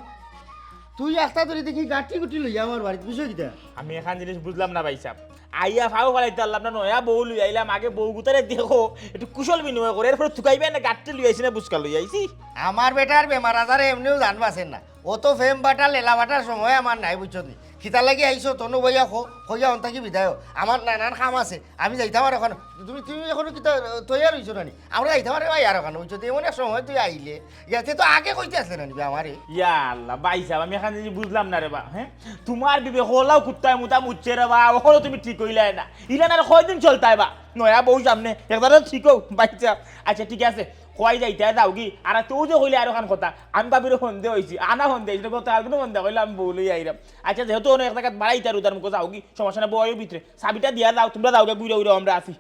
তুই আস্তা ধরে দেখি গাঠি গুটি লইয়া আমার বাড়িত, বিষয় কিতা? আমি এখান জিনিস বুঝলাম না ভাইসাব। আইয়া ফাও ফালাইতে পারলাম না, নয়া বউ লই আইলাম, আগে বউ গুতারে দেখো, একটু কুশল বিনিময় করে, এরপরে তুকাইবে না, গাঠি লই আইছি না, বুঝকা লই আইছি। আমার বেটার বেমার আজারে এমনেও জান বাঁচের না। অত ফেম বাটা লেলা বাটার সময় আমার নাই, বুঝছো নি? কিতা লাগি আইছো, তনু বইয়া খো, খইয়া অন থাকি বিদায় হও। আমার নানান কাম আছে, আমি যাইতাম আর অখন। তুমি, তুমি অখনো কিতা তৈয়ার হইছো না নি? আমরা যাইতাম আর ভাই আর অখন, বুঝছো? এমন এক সময় তুই আইলে, ইয়াতে তো আগে কইতে আসলে না নিবে আমারে। ইয়া আল্লাহ, ভাইসাব, আমি এখান জিনিস বুঝলাম না রে বা, হ্যাঁ? তোমার বিবেক ওলাও কুত্তায় মুতা মুচ্ছে রে বা, অখনো তুমি ঠিক হইলায় না। ইলান আর কয়দিন চলতায় বা? নয়া বউ সামনে, একবারে ঠিক হোক, ভাইসাব। আচ্ছা, ঠিক আছে, কই যাইতায় যাওগি? আর তো যে কইলে আর অখান কথা, আমি ভাবির সন্দেহ হইছি, আনা সন্দেহ হইছিল, গতকাল কিন্তু সন্দেহ কইলাম আমি বউ লই আইরাম। আচ্ছা, যেহেতু অনেক জায়গাত বাড়াইতার উদার মুখো যাওগি, সমস্যা না, বইও ভিতরে, চাবিটা দিয়া যাও, তোমরা যাওগি, বুইড়া উইড়া আমরা আছি।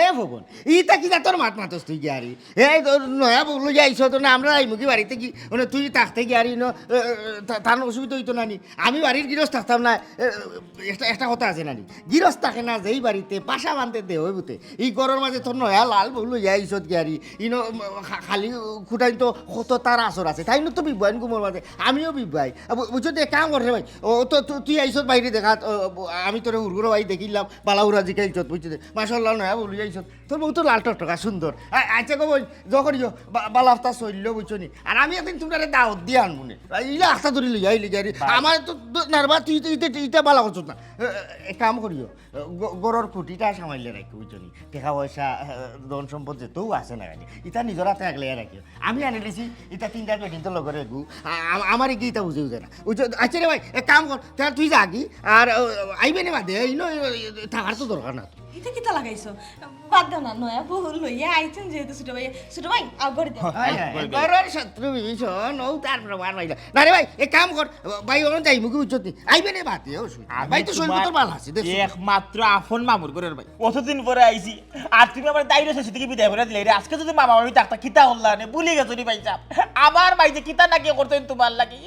এ ভবন, ইতা কিতা তোর মাত মাতস তুই গিয়া রে? এ তোর নয়া বউ লইয়া আইছো তো না, আমরা আইমু কি বাড়িতে কি? মানে তুই থাকতে গিয়া রে, ন, এ, এ, তা-, তার অসুবিধা হইতো না নি? আমি বাড়ির গিরস থাকতাম না। এ, একটা, একটা কথা আছে না নি? গিরস থাকে না যেই বাড়িতে, বাসা বান্ধে দে ওই বুতে। ই ঘরর মাঝে তোর নয়া লাল বউ লইয়া আইছত গিয়া রে। ইনো, উম, খা-, খালি খুঁটাইন তো কত তার আসর আছে। তাই তো বিবাইন গুমর মাঝে, আমিও বিবাই। আ, বু-, বুঝছো তো, এক কাম কর রে ভাই। ও তো তু-, তুই আইছত বাইরে দেখাত, ও, ও, আমি তোরে হুরগুরো ভাই দেখিলাম। বালাউরা জিকাইছত, বুঝছো? মাশাআল্লাহ, নয়া বউ লইয়া আইছত। তোর বউ তো লাল টকটকা, সুন্দর। আ-, আচ্ছা গো বইন, যখন ইয়ো, বা-, বালা আফতা চললো, বুঝছো নি? আর আমি একদিন তোমরারে দাওয়াত দিয়া আনমু নে। আ, ইলা আস্তা ধরি লইয়া আইলে গিয়া রে। ভাই। আমার তো, তো নারবা, তুই তো ইতে, ইটা বালা করছত না। এ, এ, এক কাম করিও, গ-, গরর খুঁটিটা সামাইলে রাখিও, বুঝছো নি? টেকা পয়সা, এ, ধন সম্পদ যেতও আছে না কেন, ইটা নিজর হাতে আগলাইয়া রাখিও। আমি আনিলিছি, ইটা তিনটা বেটিন তো লগরে এগু। আ-, আ-, আমার এগিয়ে ইটা বুঝে বুঝে না। বুঝছো? আচ্ছা রে ভাই, এক কাম কর, তাহলে তুই যা কি, আর, আ, আইবে নে বাদে, ইনো, এ, এ, থাকার তো দরকার না। ইতা কিতা লাগাইছো? বাদ দেও না, নয়া বউ লইয়া আইছেন যেহেতু ছোট ভাই। ছোট ভাই, আও ঘরে দেও। আয়, আয়, আয়, ঘরর শত্রু বিভীষণ, ও তার প্রমাণ পাইলা। না রে ভাই, এক কাম কর, ভাই, ওখানে যাই মুখে উচ্চত নি। আইবে নে বাদে, ও শুন। আমি ভাই তো শরীর তোমার তো ভালো আছে, দেখছো? একমাত্র আফন মামুর ঘরর ভাই। অতদিন পরে আইছি, আর তুমি আমার দাইরে শেষ থেকে বিদায় করে দিলে রে। আজকে যদি মামা মামি থাকতা, কিতা করলা নে? ভুলি গেছো নি ভাইসাব? আমার ভাই যে কিতা নাকি করতেন তোমার লাগি।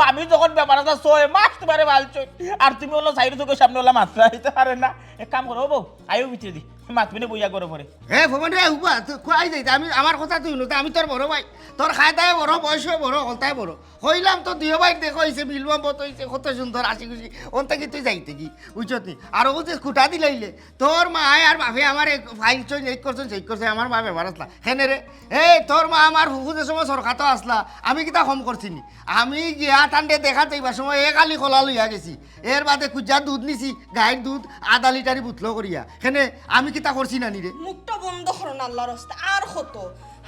মামি যখন বেমার আছে, ছয় মাস তোমারে ভালছই। আর তুমি ওলা সাইড চোখের সামনে ওলা মাত্র আইতে পারে না। এক কাম করো, ও বউ, আইও ভিতরে দি। মাত মিনে বইয়া করো পরে। হে, ফোন রে, উবা, তুই কই যাইতে? আমি, আমার কথা তুই হুনো, আমি তোর বড় ভাই। তোর খায়দায় বড়, বয়সে বড়, হলতায় বড়। কইলাম তো দুই ভাই দেখা হইছে, মিলবো মত হইছে, কত সুন্দর, হাসি খুশি। অন থাকি তুই যাইতে কি? বুঝছত নি? আর ও যে খুঁটা দিলাইলে, তোর মায় আর বাপে আমার এক ফাইল চইন, এই করছইন, সেই করছইন, আমার মা বেমার আসলা। হেনে রে, এই তোর মা আমার ফুফু যে সময় সরকাতো আসলা, আমি কিতা কম করছি নি? আমি গিয়া তান্ডে দেখা যাইবার সময় এক আলি কলা লইয়া গেছি। এর বাদে কুজা দুধ নিছি, গাইর দুধ আধা লিটারি বুতলো করিয়া। হেনে আমি কিতা করছি না নি রে? মুখটা বন্ধ করো না আল্লাহর রাস্তা, আর কত?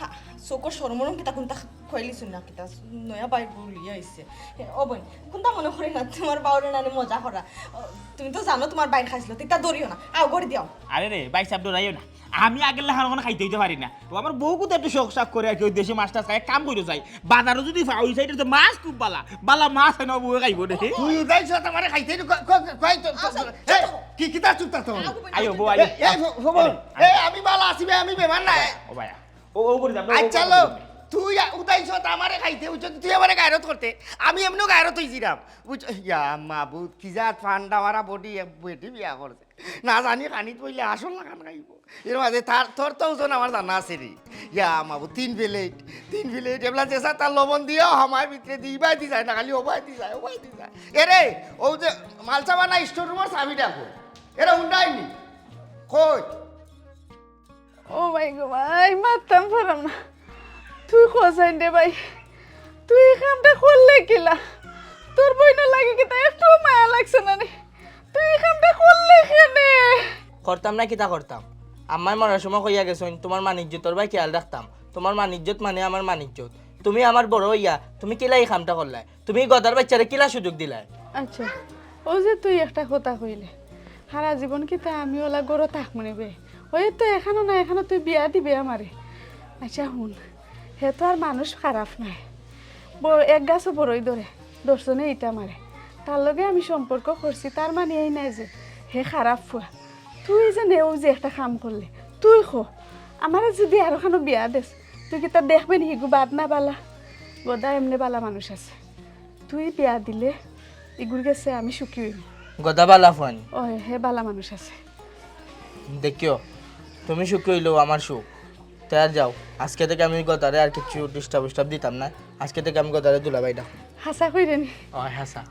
হা, চোখর শরমরম কিতা কোনটা খোয়াইলিছো না কিতা? নয়া বাইর বউ লইয়া আইছে। এ, ও বইন, কোনটা মনে করি না তোমার বাউরে নানি মজা করা। ও, তুমি তো জানো তোমার বাইর খাইছিল, তিতা ধরিও না, আও ঘরে দিও। আরে রে, ভাইসাব ডরাইও না। আমি আগের লাখান অখন খাইতে হইতে পারি না। ও আমার বউ কোথায় একটু শখ শখ করে আর কি, ওই দেশি মাছ টাছ খায়, এক কাম করিও চাই। বাজারো যদি পাও, ওই সাইডে তো মাছ খুব বালা। বালা মাছ হয় না, বউয়ে খাইবো রে। তুই উদাই সত আমারে খাইতে হইতে কয়, কয়, কয়, তো, তো, আচ্ছা, এই, চুপ থাকো। কি, কিতা চুপ থাকো? আইও, বউ, আইও। এ, এ, ফো-, ফোন। আরে, আরে। এ, আমি বালা আছি বে, আমি বেমার নাই। ও ভাইয়া। ও, ও করে যা, ও, ও আচ্ছা করে লো, যা। তুই আ-, উদাই সত আমারে খাইতে, বুঝছো? তুই আমারে গায়রত করতে। আমি এমনেও গায়রত হইছিলাম। বুঝ-, ইয়া মাবুদ, কি জাত ফান্ডা মারা বডি, এক বেটি বিয়া করছে। না জানি খানিত বইলে আসল না খান খাইব। এর মাঝে তার, তোর তো ওজন আমার জানা আছে রে। ইয়া মাবুদ, তিন প্লেট, তিন প্লেট, এবলা যেসা তার লবণ দিও, আমার ভিতরে দি, ইবায় দি যায় না, খালি ওবায় দি যায়, ওবায় দি যায়। এ রে, ও যে মালসা বানা স্টোর রুমের চাবি ডাকো। এরা উন্ডায়নি। কই? ও ভাই গো ভাই, মারতাম পারাম না। তুই কসাইন রে ভাই। তুই ই কামটা করলে কিলা? তোর বইনর লাগি কিতা একটু মায়া লাগছে না নি? তুই ই কামটা করলে কেনে? করতাম না, কিতা করতাম? আম্মায় মরার সময় কইয়া গেছইন, "তোমার মান ইজ্জতর বায় খেয়াল রাখতাম।" তোমার মান ইজ্জত মানে আমার মান ইজ্জত। তুমি আমার বড় অইয়া তুমি কিলা ই কামটা করলায়? তুমি ই গধার বাইচ্চারে কিলা সুযোগ দিলায়? আচ্ছা, অউ যে তুই একটা কথা কইলে, হারা জীবন কিতা আমি অলা ঘরো থাকমু নি বে? অউ তো এখানো না এখানো তুই বিয়া দিবে আমারে। আচ্ছা হুন, হে তো আর মানুষ খারাপ নায়, ব-, এক গাছো বড়ই ধরে, দশজনে ইটা মারে। তার লগে আমি সম্পর্ক করছি, তার মানে এই নায় যে হে খারাপ ফুয়া। তুই যে নেও যে একটা কাম করলে, তুই ক, আমারে যদি আরোখানো বিয়া দেস, তুই কিতা দেখবে নি হিগু বাদ না বালা? গধা এমনে বালা মানুষ আছে। তুই বিয়া দিলে ইগুর গেছে আমি সুখী অইমু। গধা বালা ফুয়ানি। অয়, হে বালা মানুষ আছে। দেখিও, তুমি সুখী অইলেউ আমার সুখ। তে আর যাও, আজকে থাকি আমি গধারে আর কিচ্ছু disturb উস্টার্ব দিতাম না। আজকে থাকি আমি গধারে দুলাভাই ডাকমু। হাছা কইরে নি? অয়, হাছা।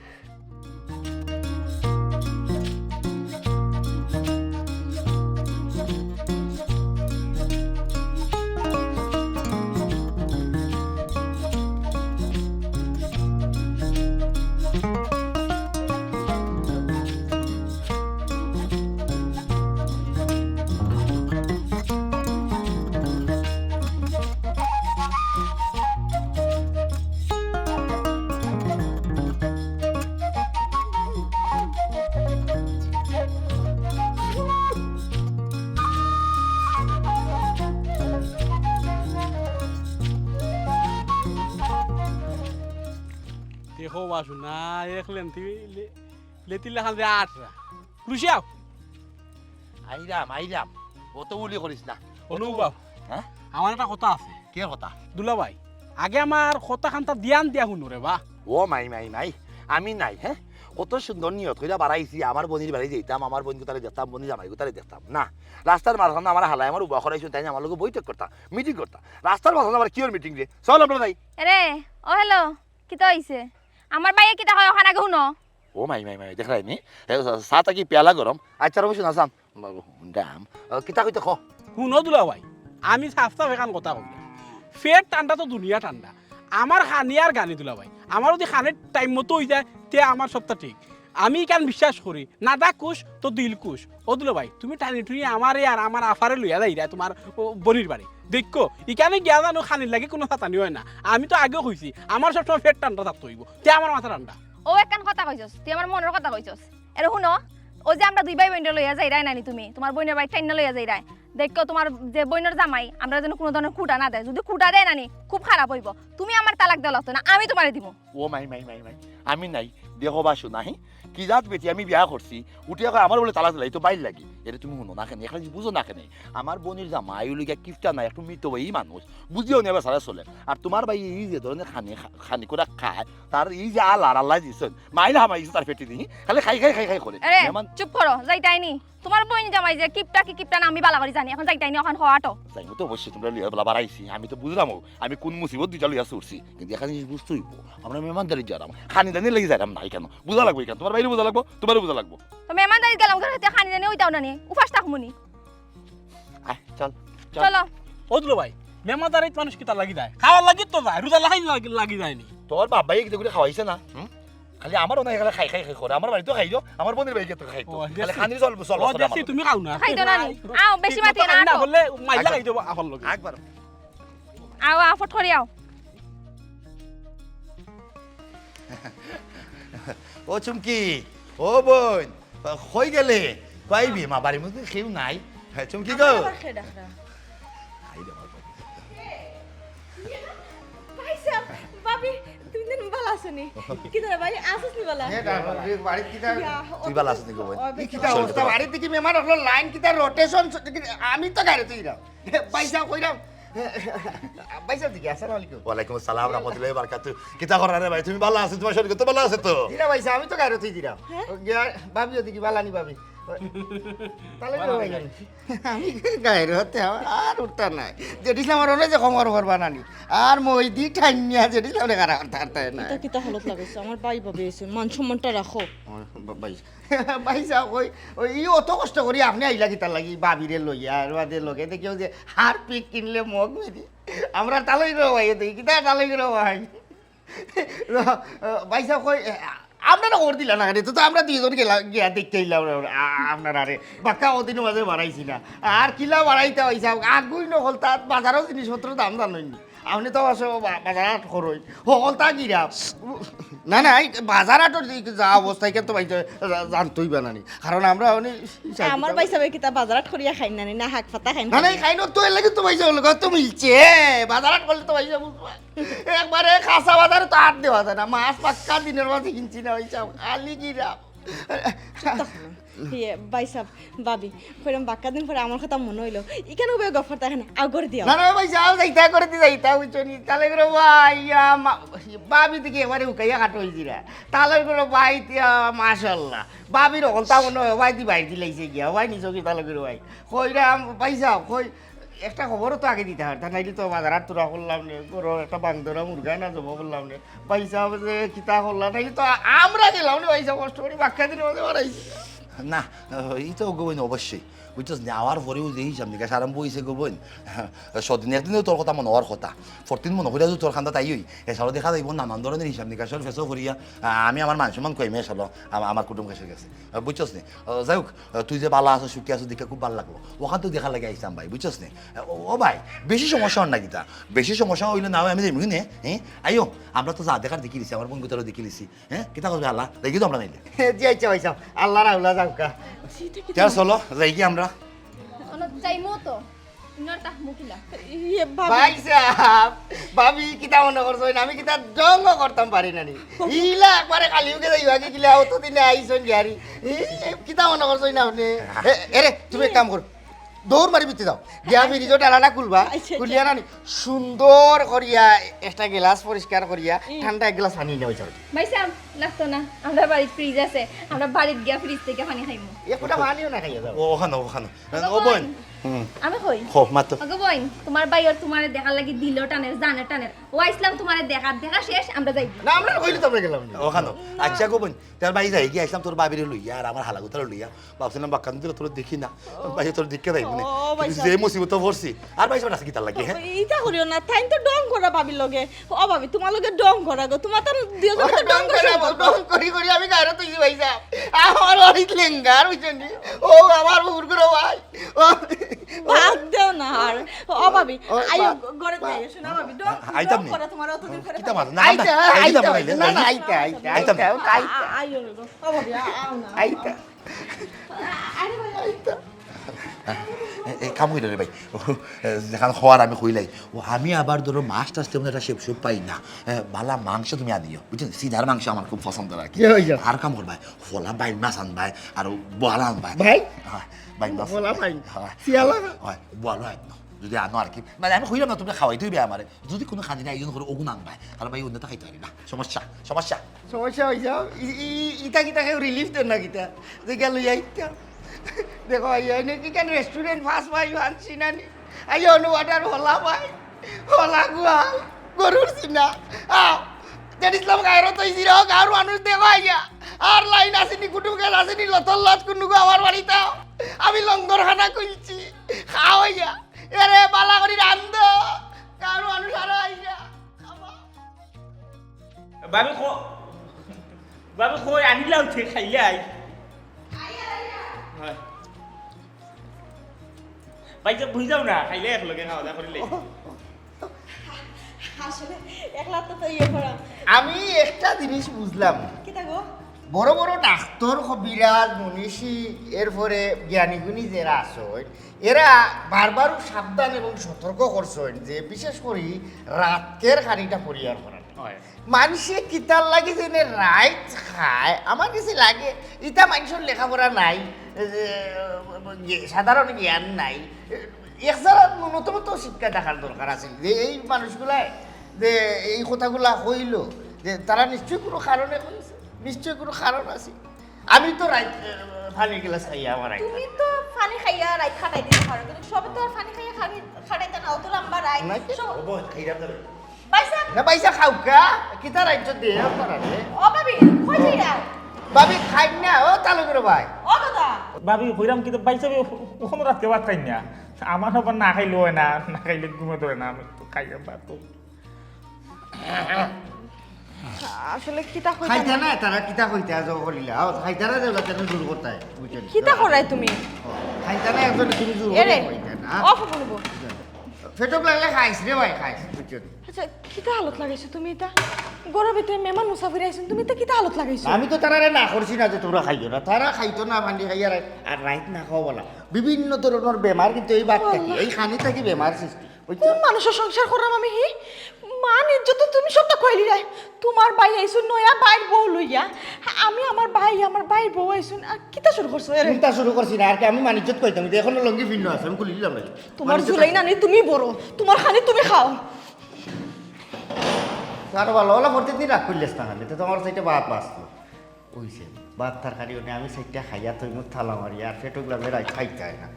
দেখো বাসু না, এক লেন্থি লে-, লেতি লাখান যে আটরা। রুশিয়াও। আইরাম, আইরাম। অত বুলি করিস না। অনুভব। হ্যাঁ? আমার একটা কথা আছে। কিতা কথা? দুলাভাই, আগে আমার কথা খান্তা ধ্যান দিয়া হুনো রে বা। ও মাই, মাই, মাই। আমি নাই, হ্যাঁ? কত সুন্দর নিয়ত কইরা বারাইছি, আমার বইনর বাড়ি যাইতাম, আমার বইন গুতারে দেখতাম, বইনর জামাই গুতারে দেখতাম। না, রাস্তার মাঝখানো আমার হালায় আমার উবা করাইছইন, তাইন আমার লগে বৈঠক করতা, meeting করতা। রাস্তার মাঝখানো আবার কিওর meeting রে? চল আমরা যাই। এরে, ও hello, কিতা অইছে? আমার ভাইয়ে কিতা কয় অখান আগে হুনো। ও মাই, মাই, মাই, দেখরায় নি? এ, চা-, চা থাকি পেয়ালা গরম। আচ্ছা, রমেশ, না, সাম। বাবু, দাম। ও, কিতা কইতে ক? হুনো দুলাভাই, আমি সাফ সাফ এখান কথা কইরাম। পেট ঠান্ডা তো দুনিয়া ঠান্ডা। আমার খানি আর গানি দুলাভাই। আমার যদি খানির time মতো অই যায়, তে আমার সবটা ঠিক। আমি ইখান বিশ্বাস করি, নাদা খুশ তো দিল খুশ। ও দুলাভাই, তুমি টানি টুনি আমারে আর আমার আফারে লইয়া যাইরায় তোমার ও বইনর বাড়ি। দেখো, ইখানে গিয়া জানো খানির লাগি কুনু ফাতানি অয় না। আমি তো আগেউ কইছি, আমার সবসময় পেট ঠান্ডা থাকতে অইবো। তে আমার মাথা ঠান্ডা। ও একখান কথা কইছস, তুই আমার মনর কথা কইছস। এরে হুনো, অউ যে আমরা দুই ভাই বইনরে লইয়া যাইরায় নানি তুমি, তোমার বইনর বাড়ি টাইন্না লইয়া যাইরায়। দেখো তোমার যে বইনর জামাই, আমরারে যেন কুনু ধরনের খুটা না দেয়। যদি খুটা দেয় নানি, খুব খারাপ অইবো। তুমি আমার তালাক দেওয়া লাগতো না, আমি তোমারে দিমু। ও মাই, মাই, মাই, মাই। আমি নাই। দেখো বাসু নাই। কি জাত বেটি আমি বিয়া করছি। উঠিয়া কয় আমার বুলে তালাক দিলাই তো বাইর লাগি। এরে তুমি হুনো না কেনে? এখান বুঝো না কেনে? আমার বইনর জামাই অইলো গিয়া কিপটা না, একটু মিতব্যয়ী মানুষ। বুঝিও নি এবার সারা চলে। আর তোমার ভাই এই যে ধরনের খানি, খা-, খানি করা খায়, তার এই যে আলার আল্লায় দিছইন, মাইল হামাই গেছে তার পেটে দি, খালি খাই খাই খাই খাই করে। এরে, মেহমান চুপ করো, যাইতায়নি। তোমার বইন জামাই যে কিপটা কি কিপটা না আমি বালা করি জানি, এখন যাইতায়নি, এখন হওয়াটো। যাইমু তো অবশ্যই, তোমরা লইয়া বালা বাড়াইছি, আমি তো বুঝলাম ও, আমি কোন মুসিবত দুইটা লইয়া চড়ছি, কিন্তু এখানে জিনিস বুঝতে অইবো, আমরা মেহমানদারি যারাম, খানি দানি লাগি যারাম না এখানে, বুঝা লাগবো এখানে, তোমার ভাইরে বুঝা লাগবো, তোমারও বুঝা লাগবো। তো মেহমানদারি গেলাম, ঘরে হাতে খানি দানি ওইটাও না নি, উপাস থাকমু নি। আয়, চল, চল। চলো। ও দুলো ভাই, মেহমানদারিত মানুষ কিতা লাগি যায়? খাওয়ার লাগি তো যায়, রোজা লাখাই লাগি, লাগি যায়নি। তোর বাবাই কিতা করে খাওয়াইছে না? হুম? খালি আমারও না, এখানে খাই খাই খাই করে। আমার বাড়িতেও খাই দিও, আমার বইনর বাড়ি গিয়া তো খাই তো। ও, খালি গেছি। খানি চল, চল, ও, চল, গেছি, আমার তুমি খাও না। খাইতো না নি? আও, বেশি মাতি না, আও। বললে মাইলা খাইতো আফর লগে। একবার। আও, আফট করি আও। ও চুমকি, ও বইন, কই গেলে? কই বি মা, বাড়ির মধ্যে কেউ নাই। হ্যাঁ, চুমকি গো। আমার আবার কে ডাকরা? আই রে আমার বইন। ভাইসাব, ভাবি, তুমি দিন ভালা আছো নি? কিতা রে ভাই, আছস নি ভালা? এ, ডাক, বাড়ি, বাড়ি কিতা? ইয়া, তুই ভালা আছস নি গো বইন? ও, ই কিতা অবস্থা? বাড়িত দেখি মেহমান অকলর লাইন কিতা রোটেশন, আমি তো গাড়ি তুই না। ভাইসাব, কইরাম। ভাইসাব দেখি, আসসালামু আলাইকুম। ওয়ালাইকুম আসসালাম, রহমতুল্লাহি ওয়া বারাকাতুহু। কিতা করা রে ভাই? তুমি ভালা আছো? তোমার শরীর তো ভালা আছে তো? জি না ভাইসাব, আমি তো গাড়ি তুই দিরাম। হ্যাঁ? ও, গিয়া, ভাবিও দেখি, ভালা নি ভাবি? তাহলে রে ভাই, আমি গাড়ি হতে আর উঠতা নাই। যেটিস আমার ওরে যে খবর করবা নানি। আর মই দি ঠাইনিয়া যেটিস আমার কারা করতে পারতে না। এটা কিতা হলত লাগাইছো? আমার ভাই ভাবি আইছে, মান সম্মানটা রাখো। ও, বা-, ভাই, ভাইসাব, ওই, ওই, ই অত কষ্ট করি আপনি আইলা কিতার লাগি? ভাবিরে লইয়া, আর বাদে লগে দেখিও যে হারপিক কিনলে মগ মিলি। আমরা তালই রে ভাই, দেখি কিতা তালই রে ভাই। ভাইসাব কই, আপনারা খবর দিলা না কেনে? তো, তো আমরা দুইজন গেলা, গিয়া দেখতে আইলাম আমরা, আ-, আপনারারে। বাক্কা অদিনর মাঝে বাড়াইছি না। আর কিলা বাড়াইতা ভাইসাব, আগুই নকল, তাত বাজারও জিনিসপত্র দাম জানইন নি। আপনে তো অবশ্য বা-, বাজার হাট করইন। হকলতা কিরা? না, না, এই বাজার হাটর যে যা অবস্থা, ইখান তো ভাই জা-, জানতই বা নানি। কারণ আমরা অনে আমার ভাইসাবে কিতা বাজার হাট করিয়া খাইন না নি, না হাক পাতা খাইন না, না, না, খাইন? খাইন তো, এর লাগি তো ভাইসাব অইলো, তো মিলছে। বাজার হাট করলে তো ভাইসাব বুঝবা। একবারে কাঁচা বাজারে তো হাত দেওয়া যায় না, মাছ বাক্কা দিনর মাঝে কিনছি না ভাইসাব, খালি কিরা। ইয়ে, ভাইসাব, ভাবি, কইরাম বাক্কা দিন পরে আমার কথা মনো অইলো। ইখান উবায় গফর তাখানে আগর দিও। না, না, ভাইসাব, যাইতা করে দি যাইতা, বুঝছো নি? তালই গুরু ভাই, ইয়া, মা-, ভাবি দেখি একবারে উকাইয়া কাটো অইছিরা। তালই গুরু ভাই, ইয়া, মাশাআল্লাহ। ভাবির হকলতা মনো অয়, ভাই দি বাইর দিলাইছে গিয়া, ভাই নিছো কি তালই গুরু ভাই? কইরাম, ভাইসাব, কই, একটা খবরও তো আগে দিতা পারতা, নাইলে তো বাজার হাট তুরা করলাম নে, ঘরর একটা বাংদরা মুরগা না জমা করলাম নে। ভাইসাব যে কিতা করলা, নাইলে তো আমরা গেলাম নে, ভাইসাব কষ্ট করি বাক্কা দিনর মাঝে বাড়াইছি। না, ই তো গো বইন অবশ্যই। বুঝছস নি, আওয়ার পরেউ যে হিসাব নিকাশ আরম্ভ অইছে গো বইন, সদিন একদিন তো তোর কথা মনো অওয়ার কথা। ফরদিন মনো করিয়া যদি তোর কান্দাত আই অই, এছাড়াও দেখা যাইবো নানান ধরনের হিসাব নিকাশর ফেসো করিয়া, আ-, আমি আমার মান সম্মান কইমে এছাড়াও আমা-, আমার কুটুম কাছের গেছে। আ, বুঝছস নি? আ, যাই হোক, আ, তুই যে বালা আছো, সুখী আছো, দেখে খুব ভালা লাগলো। অখান তো দেখার লাগি আইছলাম ভাই, বুঝছস নি? আ, ও, ও ভাই, বেশি সমস্যা অর না কিতা? বেশি সমস্যা অইলে না অয়, আমি যাইমু নে, হ্যাঁ? আইও, আমরা তো যা দেখার দেখিলিছি, আমার বইন গুতারও দেখিলিছি, হ্যাঁ? কিতা করবে আল্লাহ? দেখি তো আমরা নাইলে। জি আচ্ছা ভাইসাব, আল্লাহ রাহুলা যাউক্কা। চল চলো, যাইগি আমরা। অনো যাইমু তো। ইনার তাহ মুখিলা। ইয়ে, ভাবি। ভাইসাব, ভাবি, কিতা মনো করছইন? আমি কিতা ঢং করতাম পারি না নি? ইলা একবারে খালি মুখে যাইবা কি কিলা, অতদিনে আইছইন গিয়ারি। ই, কিতা মনো করছইন আপনে? এ, এরে, তুমি এক কাম করো। দৌড় মারি ভিতরে যাও। গিয়া ফ্রিজর ডালাটা খুলবা, আচ্ছা, আচ্ছা। খুলিয়া নানি সুন্দর করিয়া একটা গ্লাস পরিষ্কার করিয়া হুম। ঠান্ডা এক গ্লাস পানি নিয়া অইছে। ভাইসাব, লাগতো না, আমরার বাড়িত ফ্রিজ আছে, আমরা বাড়িত গিয়া ফ্রিজ থাকি পানি খাইমু। এ কোটা পানিও না খাইয়া যাও। ও, অখানো, অখানো। ও ও বইন। বইন। হুম। আমি কই? কও, মাতো। ওগো বইন, তুমার ভাইর তুমারে দেখার লাগি দিলো টানের, জানে টানের। ও আইছলাম তুমারে দেখার, দেখা শেষ, আমরা যাইমু। না, আমরা কইলে তো আমরা গেলাম না। অখানো। না। আচ্ছা গো বইন, তার ভাই যাইগি, আইছলাম তোর ভাবিরে লইয়া আর আমার হালাগুতারে লইয়া। ভাবছিলাম বাক্কা দিন ধরি তোরে দেখি না। ও। ভাই তোরে দেখিয়া যাইমু নে। ও, ভাই কিন্তু সাহেব। যে মুসিবতো পড়ছি। আর ভাই সাহেব আছে কিতার লাগি, হ্যাঁ? ইতা করিও না, তাইন তো ঢং করা ভাবির লগে। ও ভাবি, তুমার লগে ঢং করা গো। তুমার তো দুইজনে তো ঢং করা সম্পর্ক। ঢং করি করি আমি গায়রত অইছি ভাইসাব। আমার বাড়িত লেঙ্গার, বুঝছইন নি? ও আমার বুকুর করে ভাই। ও। বাদ দেও না আর। ও ভাবি, ও, আইও বা-, ঘরে বা-, যাইও, শোনো ভাবি, ঢং, আইতাম ঢং নি। করা তুমার অতদিন ধরি কিতা মাত? না, আইতা, না, আইতা, আইতা, না, না, আইতা, আইতা, আইতা, আইতা, আইতা। আ-, আ-, আইও না গো। ও ভাবি, আ-, আও না। আইতা। আরে ভাই, আইতা। এ, এ, কাম অইলো রে ভাই। ও, এ, যেখান হওয়ার আমি কইলাই। ও, আমি আবার ধরো মাছ টাছ তেমন একটা সেপ সুপ পাই না। এ, বালা মাংস তুমি আনিও। বুঝছো? সিনার মাংস আমার খুব পছন্দ আর কি। কি অইছে? আর কাম করবায়। ফলা বাইন মাছ আনবায়, আর বোয়াল আনবায়। ভাই? হ্যাঁ, বাইন মাছ। ফলা বাইন? হ্যাঁ। সিয়ালা? হ্যাঁ, বোয়ালও আনো। যদি আনো আর কি। মানে আমি কইলাম না, তুমি খাওয়াইতে অইবে আমারে। যদি কুনু খানির আয়োজন করো, অগুন আনবায়। কারণ ভাই, অন্যতা খাইতে পারি না। সমস্যা, সমস্যা। সমস্যা অইছে, ই-, ই-, ইতা কিতা কেউ রিলিফ দেন না কিতা? যে গেল ইয়া ইতা। দেখো, আইয়া, এনে কি কেন রেস্টুরেন্ট ফার্স্ট ভাই আনছি না নি? আইয়া, অনু অর্ডার হলা ভাই, হলা গুয়াল, গরুর সিনা। আ, জানিস লাম গায়রত অইছি রে, গাঁওর মানুষ দেখো আইয়া। আর লাইন আসেনি, কুটুম গেল আসেনি, লতর লজ কুন্নুগো আমার বাড়িত আও। আমি লঙ্গরখানা খুলছি, খাও আইয়া। এরে বালা করি রান্ধো, গাঁওর মানুষ আরো আইয়া। ভাবি কো-, ভাবি কই আনিলাও তে খাইলাই। হয়। ভাই, যে বুঝি যাও না, খাইলে একলগে খাওয়া দাওয়া করিলে। আসলে একলা তো, তো ইয়ে করা। আমি একটা জিনিস বুঝলাম না। কিতা গো? বড় বড় ডাক্তার, কবিরাজ, মনীষী, এরপরে জ্ঞানীগুণী যারা আছইন, এরা বারবার সাবধান এবং সতর্ক করছইন যে বিশেষ করি রাতকের খানিটা পরিহার করার। হয়। মানষে কিতার লাগি যেনে রাইত খায়, আমার গেছে লাগে, ইতা মানষর লেখাপড়া নাই, এ, সাধারণ জ্ঞান নাই। এক জারা ন্যূনতম তো শিক্ষা থাকার দরকার আছিল যে এই মানুষগুলায় যে এই কথাগুলা কইলো, যে তারা নিশ্চয় কুনু কারণে কইছে, নিশ্চয় কুনু কারণ আছে। আমি তো রাইত, এ, পানির গ্লাস খাইয়া আমার রাইত তুমি তো পানি খাইয়া রাইত কাটাই দিতে পারো, কিন্তু সবে তো আর পানি খাইয়া খাবি-, কাটাইতে না, অত লম্বা রাইত। না, কি? সব ও বইন, খাইরাম না। ভাইসাব। না, ভাইসাব খাউক্কা, কিতা রাইত দে আপনারা রে? ও ভাবি, কই যাইরা? ভাবি খাই না, ও তালুক রে ভাই। ও দাদা। ভাবি, কইরাম কিতা ভাইসাবে অখনো রাতকে ভাত খাইন না। আমার আবার না খাইলে অয় না, না খাইলে ঘুমে ধরে না, আমি তো খাইয়া ভাত তো। আসলে কিতা কইতাম? খাইতা না, তারা কিতা কইতা আজ করিলা? আও, খাইতা না, দেউলা, কেন জোর করতায়? বুঝছেন? কিতা করায় তুমি? খাইতা না, একজন তুমি জোর এরে, করে কইতা না। অফ বলবো। পেটক লাগলে খাইস রে ভাই, খাইস, বুঝছেন? আচ্ছা, কিতা হালত লাগাইছো তুমি ইতা? ঘরর ভিতরে মেহমান মুসাফির আইছইন, তুমি ইতা কিতা হালত লাগাইছো? আমি তো তারারে না করছি না যে তোমরা খাইও না, তারা খাইতো না, পানি খাইয়া রাইত, আর রাইত না খাওয়া বলা। বিভিন্ন ধরনের বেমার কিন্তু এই ভাত থাকি, এই খানি থাকি বেমার সৃষ্টি। বুঝছো? কোন মানুষর সংসার কররাম আমি, হি? মান ইজ্জত তো তুমি সবটা খুয়াইলিলায়। তুমার ভাই আইছইন নয়া ভাইর বউ লইয়া। আমি আমার ভাই, আমার ভাইর বউ আইছইন, আর কিতা শুরু করছো? এরে, চিন্তা শুরু করছি না, আর কি আমি মানিজ্জত কইতাম, কিন্তু এখনো লঙ্গি ভিন্ন আছে, আমি খুলি দিলাম ভাই। তুমার জুলাই নানি তুমি বড়, তুমার খানি তুমি খাও। আর ভালো ভালো প্রত্যেকদিন রাগ করলিস না খালি, তো তোমার চাইতে ভাত বাঁচলো। ওইছে, ভাত তরকারি ওনে আমি চাইটা খাইয়া তুই মুখ থালা মারি, আর পেটক লাগলে রাইত খাইতে হয় না।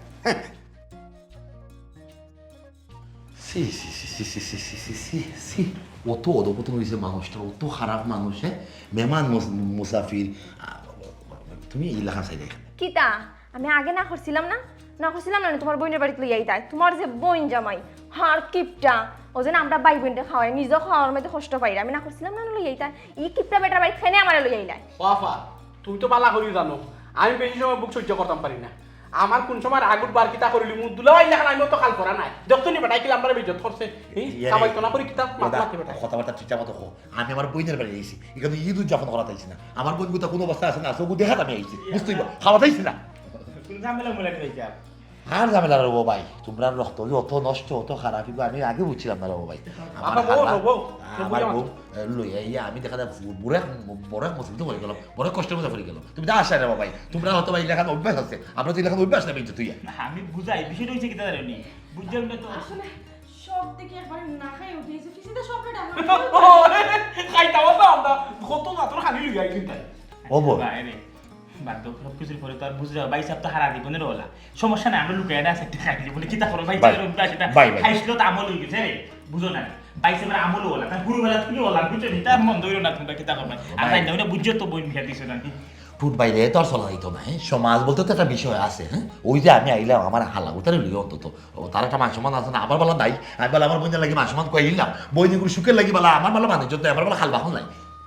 সি সি সি সি সি সি সি সি সি সি। অত অধপতন হয়েছে মানুষটা, অত খারাপ মানুষ। হ্যাঁ, মেহমান মুস- মুসাফির। আ, তুমি এই লেখা চাই দেখেন। কিতা? আমি আগে না করছিলাম না? না করছিলাম না, তুমার বইনর বাড়িত লইয়া আইতায়। তুমার যে বইন জামাই, হার কিপটা, ও যেন আমরা ভাই বইনরে খাওয়ায়, নিজেও খাওয়ার মধ্যে কষ্ট পাইরা। আমি না করছিলাম না, লইয়া আইতায়। ই কিপটা বেটার বাড়িত কেনে আমারে লইয়া আইলায়? ও আফা, তুমি তো বালা করিও জানো, আমি বেশি সময় বুক সহ্য করতাম পারি না। আমার কোন সময় রাগ উঠবার কিতা করিলি, মুখ দুলা ভাই লেখান, আমিও তো খাল করা নাই। দেখছো নি বেটায় কিলা আমারে বেইজ্জত করছে? হি? ইয়ে রে, সাবাই তো না করি কিতা মাত দাদা, মাতি বেটা। কথাবার্তা ঠিকঠাক মতো কও। আমি আমার বইনের বাড়ি আইছি, এখানে ঈদ উদযাপন করাত আইছি না। আমার বইন গুতা কোন অবস্থা আছে না আছে, ওগু দেখাত আমি আইছি, বুঝতেই বা, খাওয়াত আইছি না। কোন ঝামেলা মুলা দিলাইছে? আর ঝামেলা রে ও ভাই, তোমরা রক্ত যে অত নষ্ট, অত খারাপ, এগু আমি আগে বুঝছিলাম না রে ও ভাই। আমার বউ, বউ, বউ, আমার বউ, বউ, এ, লই, এই আমি দেখা যায় বুড়া, বড় এক মুসিবত হয়ে গেলাম, বড় কষ্টর মধ্যে পড়ে গেলাম। তুমি তো আশা রে বাবা ভাই, তোমরা হয়তো বা এই লেখান অভ্যাস আছে, আমরা তো এই লেখান অভ্যাস না, বেঁচে তুই। না, আমি বুঝাই, বিষয়টা হইছে কিতা জানো নি? বুঝলাম না তো। আসলে সব থেকে একবার না খাই উঠে গেছে, ফিজিতে সব বেটা খাইতাম না আমরা, কত না তোর খালি লইয়া আইছি তাই। ও বউ। বাইরে। বাদ দাও, সব কিছুর পরে তো আর বুঝে যাও, ভাই সাহেব তো হারা জীবনের ওলা। সমস্যা নাই, আমরা লুকাই না, সেটা খাই জীবনে কিতা করো, ভাই ভাই, সাহেব, অভ্যাস এটা ভাই, ভাই। খাইছিল তো আমল হয়ে গেছে রে, বুঝো না। ভাই সাহেবের আমল ওলা, তার গুরু বেলা তুমি ওলা, বুঝছো নি? তার মন ধরো না তোমরা কিতা করবে। আর ভাই। তাই না, ওটা বুঝছো তো বই মিশা দিছো না। ঠুট বাইরে তো আর চলা যাইতো না, হ্যাঁ? সমাজ বলতে তো একটা বিষয় আছে, হ্যাঁ? ওই যে আমি আইলাম, আমার হালা, ওটারে লইয়া অন্তত। ও, তার একটা মান সম্মান আছে না, আমার বেলা নাই। আমি বেলা আমার বইনের লাগি মান সম্মান কই নিলাম। বইন এগুলো সুখের লাগি বেলা, আমার বেলা মানুষ যত, আমার বেলা খাল বাখন নাই।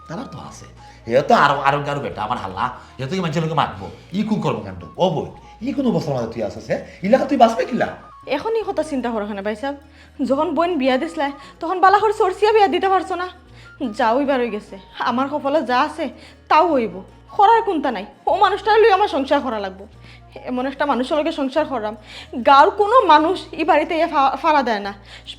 তার তো আছে। হে তো আরো, আরো গারো বেটা, আমার হালা। হে তো কি মানুষের লোকে মাতবো। ই কোন কর্মকাণ্ড? ও বই, ই কোন অবস্থার মাঝে তুই আসছিস, হ্যাঁ? এলাকা তুই বাঁচবে কিলা? এখন ই কথা চিন্তা করো কেনে ভাই সাহেব? যখন বইন বিয়া দিছলায়, তখন বালা করি চরচিয়া বিয়া দিতা পারছো না। যা অইবার অই গেছে, আমার কপালো যা আছে, তাও অইবো। করার কুন্তা নাই, অউ মানুষটারে লইয়া আমার সংসার করা লাগবো। এমন একটা মানুষর লগে সংসার কররাম, গাঁওর কুনু মানুষ ই বাড়িত আইয়া ফা-, ফাড়া দেয় না।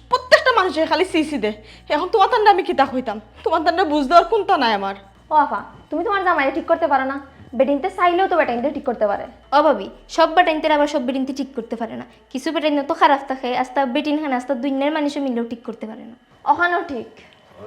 প্রত্যেকটা মানুষে খালি ছি ছি দেয়। এখন তুমার তানরে আমি কিতা কইতাম? তুমার তানরে বুঝ দেওয়ার কুন্তা নাই আমার। ও আফা, তুমি তুমার জামাইরে ঠিক করতে পারো না? বেটিন্তে চাইলেও তো বেটাইন্তে ঠিক করতে পারে। ও ভাবি, সব বেটাইন্তে আবার সব বেটিন্তে ঠিক করতে পারে না। কিছু বেটাইন তো খারাপ থাকে, আস্তা বেটিন খানে আস্তা দুনিয়ার মানুষে মিললেও ঠিক করতে পারে না। অখানও ঠিক।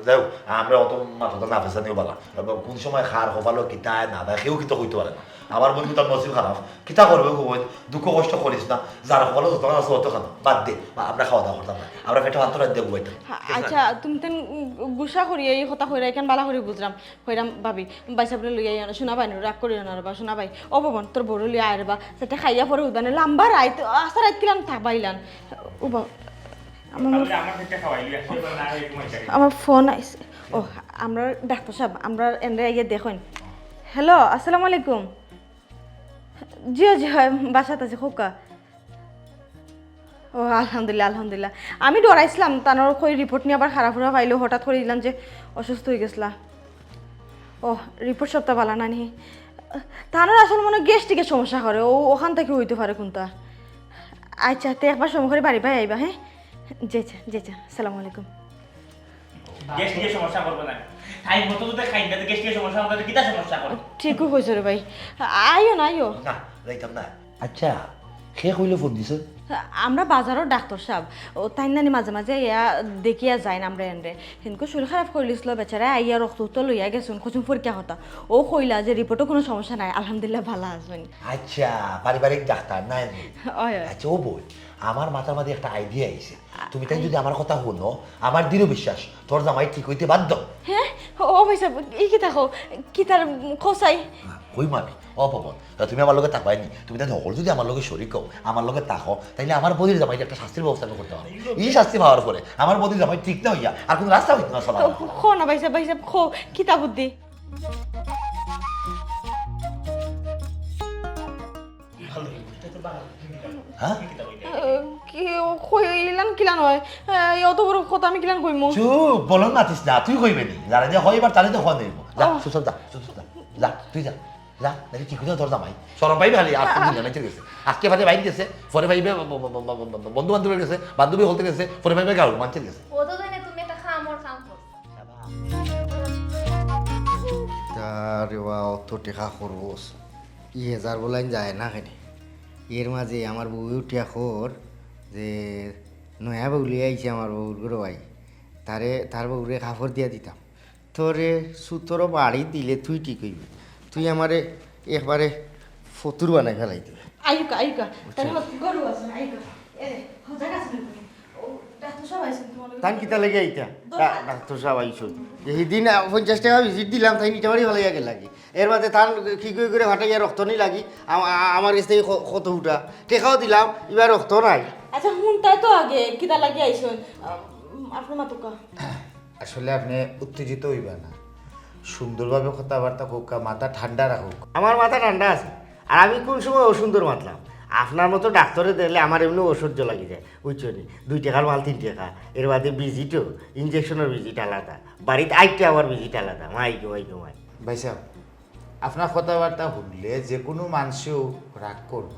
যাও, আমরা অত মাথা না ফেসানিও বালা। কোন সময় খার কপালো কিতা না দেয়, কেউ কিতা কইতে পারে না। আমার বন্ধু তার নসিব খারাপ, কিতা করবে গো বইন? দুঃখ কষ্ট করিস না, যার কপালো যত আছে অত খান বাদ দে। বা আমরা খাওয়া দাওয়া করতাম না, আমরা পেটে ভাত রাত দিয়ে ঘুমাইতাম। আচ্ছা, তুমি তেন গুসা করিয়া ই কথা কইরায় কেনে, বালা করি বুঝরাম। কইরাম, ভাবি, ভাই সাবরে লইয়া আইও না, সোনা ভাই, রাগ করিও না রে বা, সোনা ভাই। ও বাবা, তোর বউরে লইয়া আয় রে বা, সেটা খাইয়া পরে উদানে, লাম্বা রাইত, আস্তা রাইত কিলান থাকবা ইলান। ও বাবা, আমার মনে- তাহলে আমার ক্ষেত্রে খাওয়াইলি, আসলে না হয় ঘুমাই যাই। আমার ফোন আইছে। ও, আমরা ডাক্তার সাব, আমরা এনরে আইয়া দেখইন। হ্যালো, আসসালামু আলাইকুম। জি, জি, হয়, বাসাত আছি, খোকা। ও, আলহামদুলিল্লাহ, আলহামদুলিল্লাহ। আমি ডরাইছলাম, তানর কই রিপোর্ট নিয়া আবার খারাপ-উরাপ আইলো, হঠাৎ করি দিলাম যে অসুস্থ অই গেছলা। ও, রিপোর্ট সবটা বালা না নি? তানর আসল মনো গ্যাস্ট্রিকের সমস্যা করে, ও অখান থাকি অইতো পারে কুন্তা। আচ্ছা, তে একবার সময় করি বাড়ি বায় আইবা, হ্যাঁ? জি, আচ্ছা, জি, আচ্ছা, আসসালামু আলাইকুম। গ্যাস্ট্রিকের সমস্যা করবো না। টাইম মতো যদি খাই না, তো গ্যাস্ট্রিকের সমস্যা হবে, তো কিতা সমস্যা করবো? ঠিকউ কইছো রে ভাই, আইও না, আইও। না, যাইতাম না। আচ্ছা, কে কইলো ফোন দিছে? আমরা বাজারর ডাক্তার সাব, ও তাইন নানি মাঝে মাঝে আইয়া দেখিয়া যাইন আমরা এনরে। হিনকু শরীর খারাপ করিলিছলো বেচারা, আইয়া রক্ত উক্ত লইয়া গেছইন, কইছইন পরীক্ষা করতা। ও কইলা যে রিপোর্টো কুনু সমস্যা নাই, আলহামদুলিল্লাহ বালা আছইন। আচ্ছা, পারিবারিক ডাক্তার না এমনি? অয়, অয়। আচ্ছা, ও বই, আমার মাথার মাঝে একটা আইডিয়া আইছে। তুমি তাই যদি আমার কথা হুনো, আমার দৃঢ় বিশ্বাস, তোর জামাই ঠিক অইতে বাধ্য। হ্যাঁ? ও ভাই সাব, ই কিতা কও? কিতার কও চাই? কইমু আমি, ও পবন, তা তুমি আমার লগে থাকবায় নি? তুমি তাইলে হকল যদি আমার লগে শরিক অও, আমার লগে থাকো, তাইলে আমার বদির জামাইর একটা শাস্তির ব্যবস্থা আমি করতাম পারি। ই শাস্তি পাওয়ার পরে আমার বদির জামাই ঠিক না অইয়া আর কুনু রাস্তা অইতো না চলা। কও না ভাইসাব, ভাইসাব, কও, কিতা বুদ্ধি? হ্যাঁ? আহ, কি, কই, ইলান কিলান অয়? আহ, এই অত বড় কথা আমি কিলান কইমু? চুপ, বলদ মাতিস না, তুই কইবে নি। যারা যে কইবার তারে তো কওয়া অইবো। যা, ও। চুপ, চুপ, যা, চুপ, চুপ, যা। যা, তুই যা। যা, নাইলে কি কইতো তোর জামাই? শরম পাইবে খালি, আজকে দিন জানাইতে গেছে। আজকে ফাতে বাইরে গেছে, পরে পাইবে ব-, ব-, বন্ধু বান্ধবের গেছে, বান্ধবী হকলর গেছে, পরে পাইবে গাঁওর মানষর গেছে। ও তো জানে তুমি একটা কামর কাম করছো। তার বা অত টেকা খরচ, ই হাজার বলাইন যায় না কেনে? এর মাঝে আমার বউ উঠিয়া খর যে নয়া বউ লইয়া আইছে আমার বউর ঘরো ভাই, তারে, তার বউরে কাপড় দিয়া দিতাম। তোরে সুতরো বাড়ি দিলে তুই ঠিক অইবি। তুই আমারে একবারে ফতুর বানাই ফেলাই দিবে। আইউক্কা, আইউক্কা। তাইলে গরু আছে, আইউক্কা। এ রে, হজাক আছে নি তুমি? ও, ডাক্তার সাব আইছইন তোমার লগে। তান কিতা লাগি আইতা? দরকার। ডা-, ডাক্তার সাব আইছইন। যে হিদিন, আ, পঞ্চাশ টেকা ভিজিট দিলাম, তাইন ইটা বাড়ি ফালাইয়া গেলাগি। এর বাদে তান কি কই করে ফাটাইয়া রক্ত নি লাগি, আম-, আ-, আমার গেছ থাকি ক-, কত উঠা। টেকাও দিলাম, ইবার রক্ত নাই। আচ্ছা, হুনতায় তো আগে, কিতা লাগি আইছইন? আ, আপনে মাতুক্কা। আসলে আপনে উত্তেজিত অইবা না, সুন্দরভাবে কথাবার্তা কউক্কা, মাথা ঠান্ডা রাখউক্কা। আমার মাথা ঠান্ডা আছে, আর আমি কুন সময় অসুন্দর মাতলাম? আপনার মতো ডাক্তারে দেখলে আমার এমনে অসহ্য লাগি যায়, বুঝছো নি? দুই টেকার মাল তিন টেকা, এর বাদে ভিজিটও, ইঞ্জেকশনের ভিজিট আলাদা, বাড়িত আইতে আবার ভিজিট আলাদা। মাই গো, মাই গো, মাই। ভাইসাব, আপনার কথাবার্তা হুনলে যে কুনু মানষেও রাগ করবো।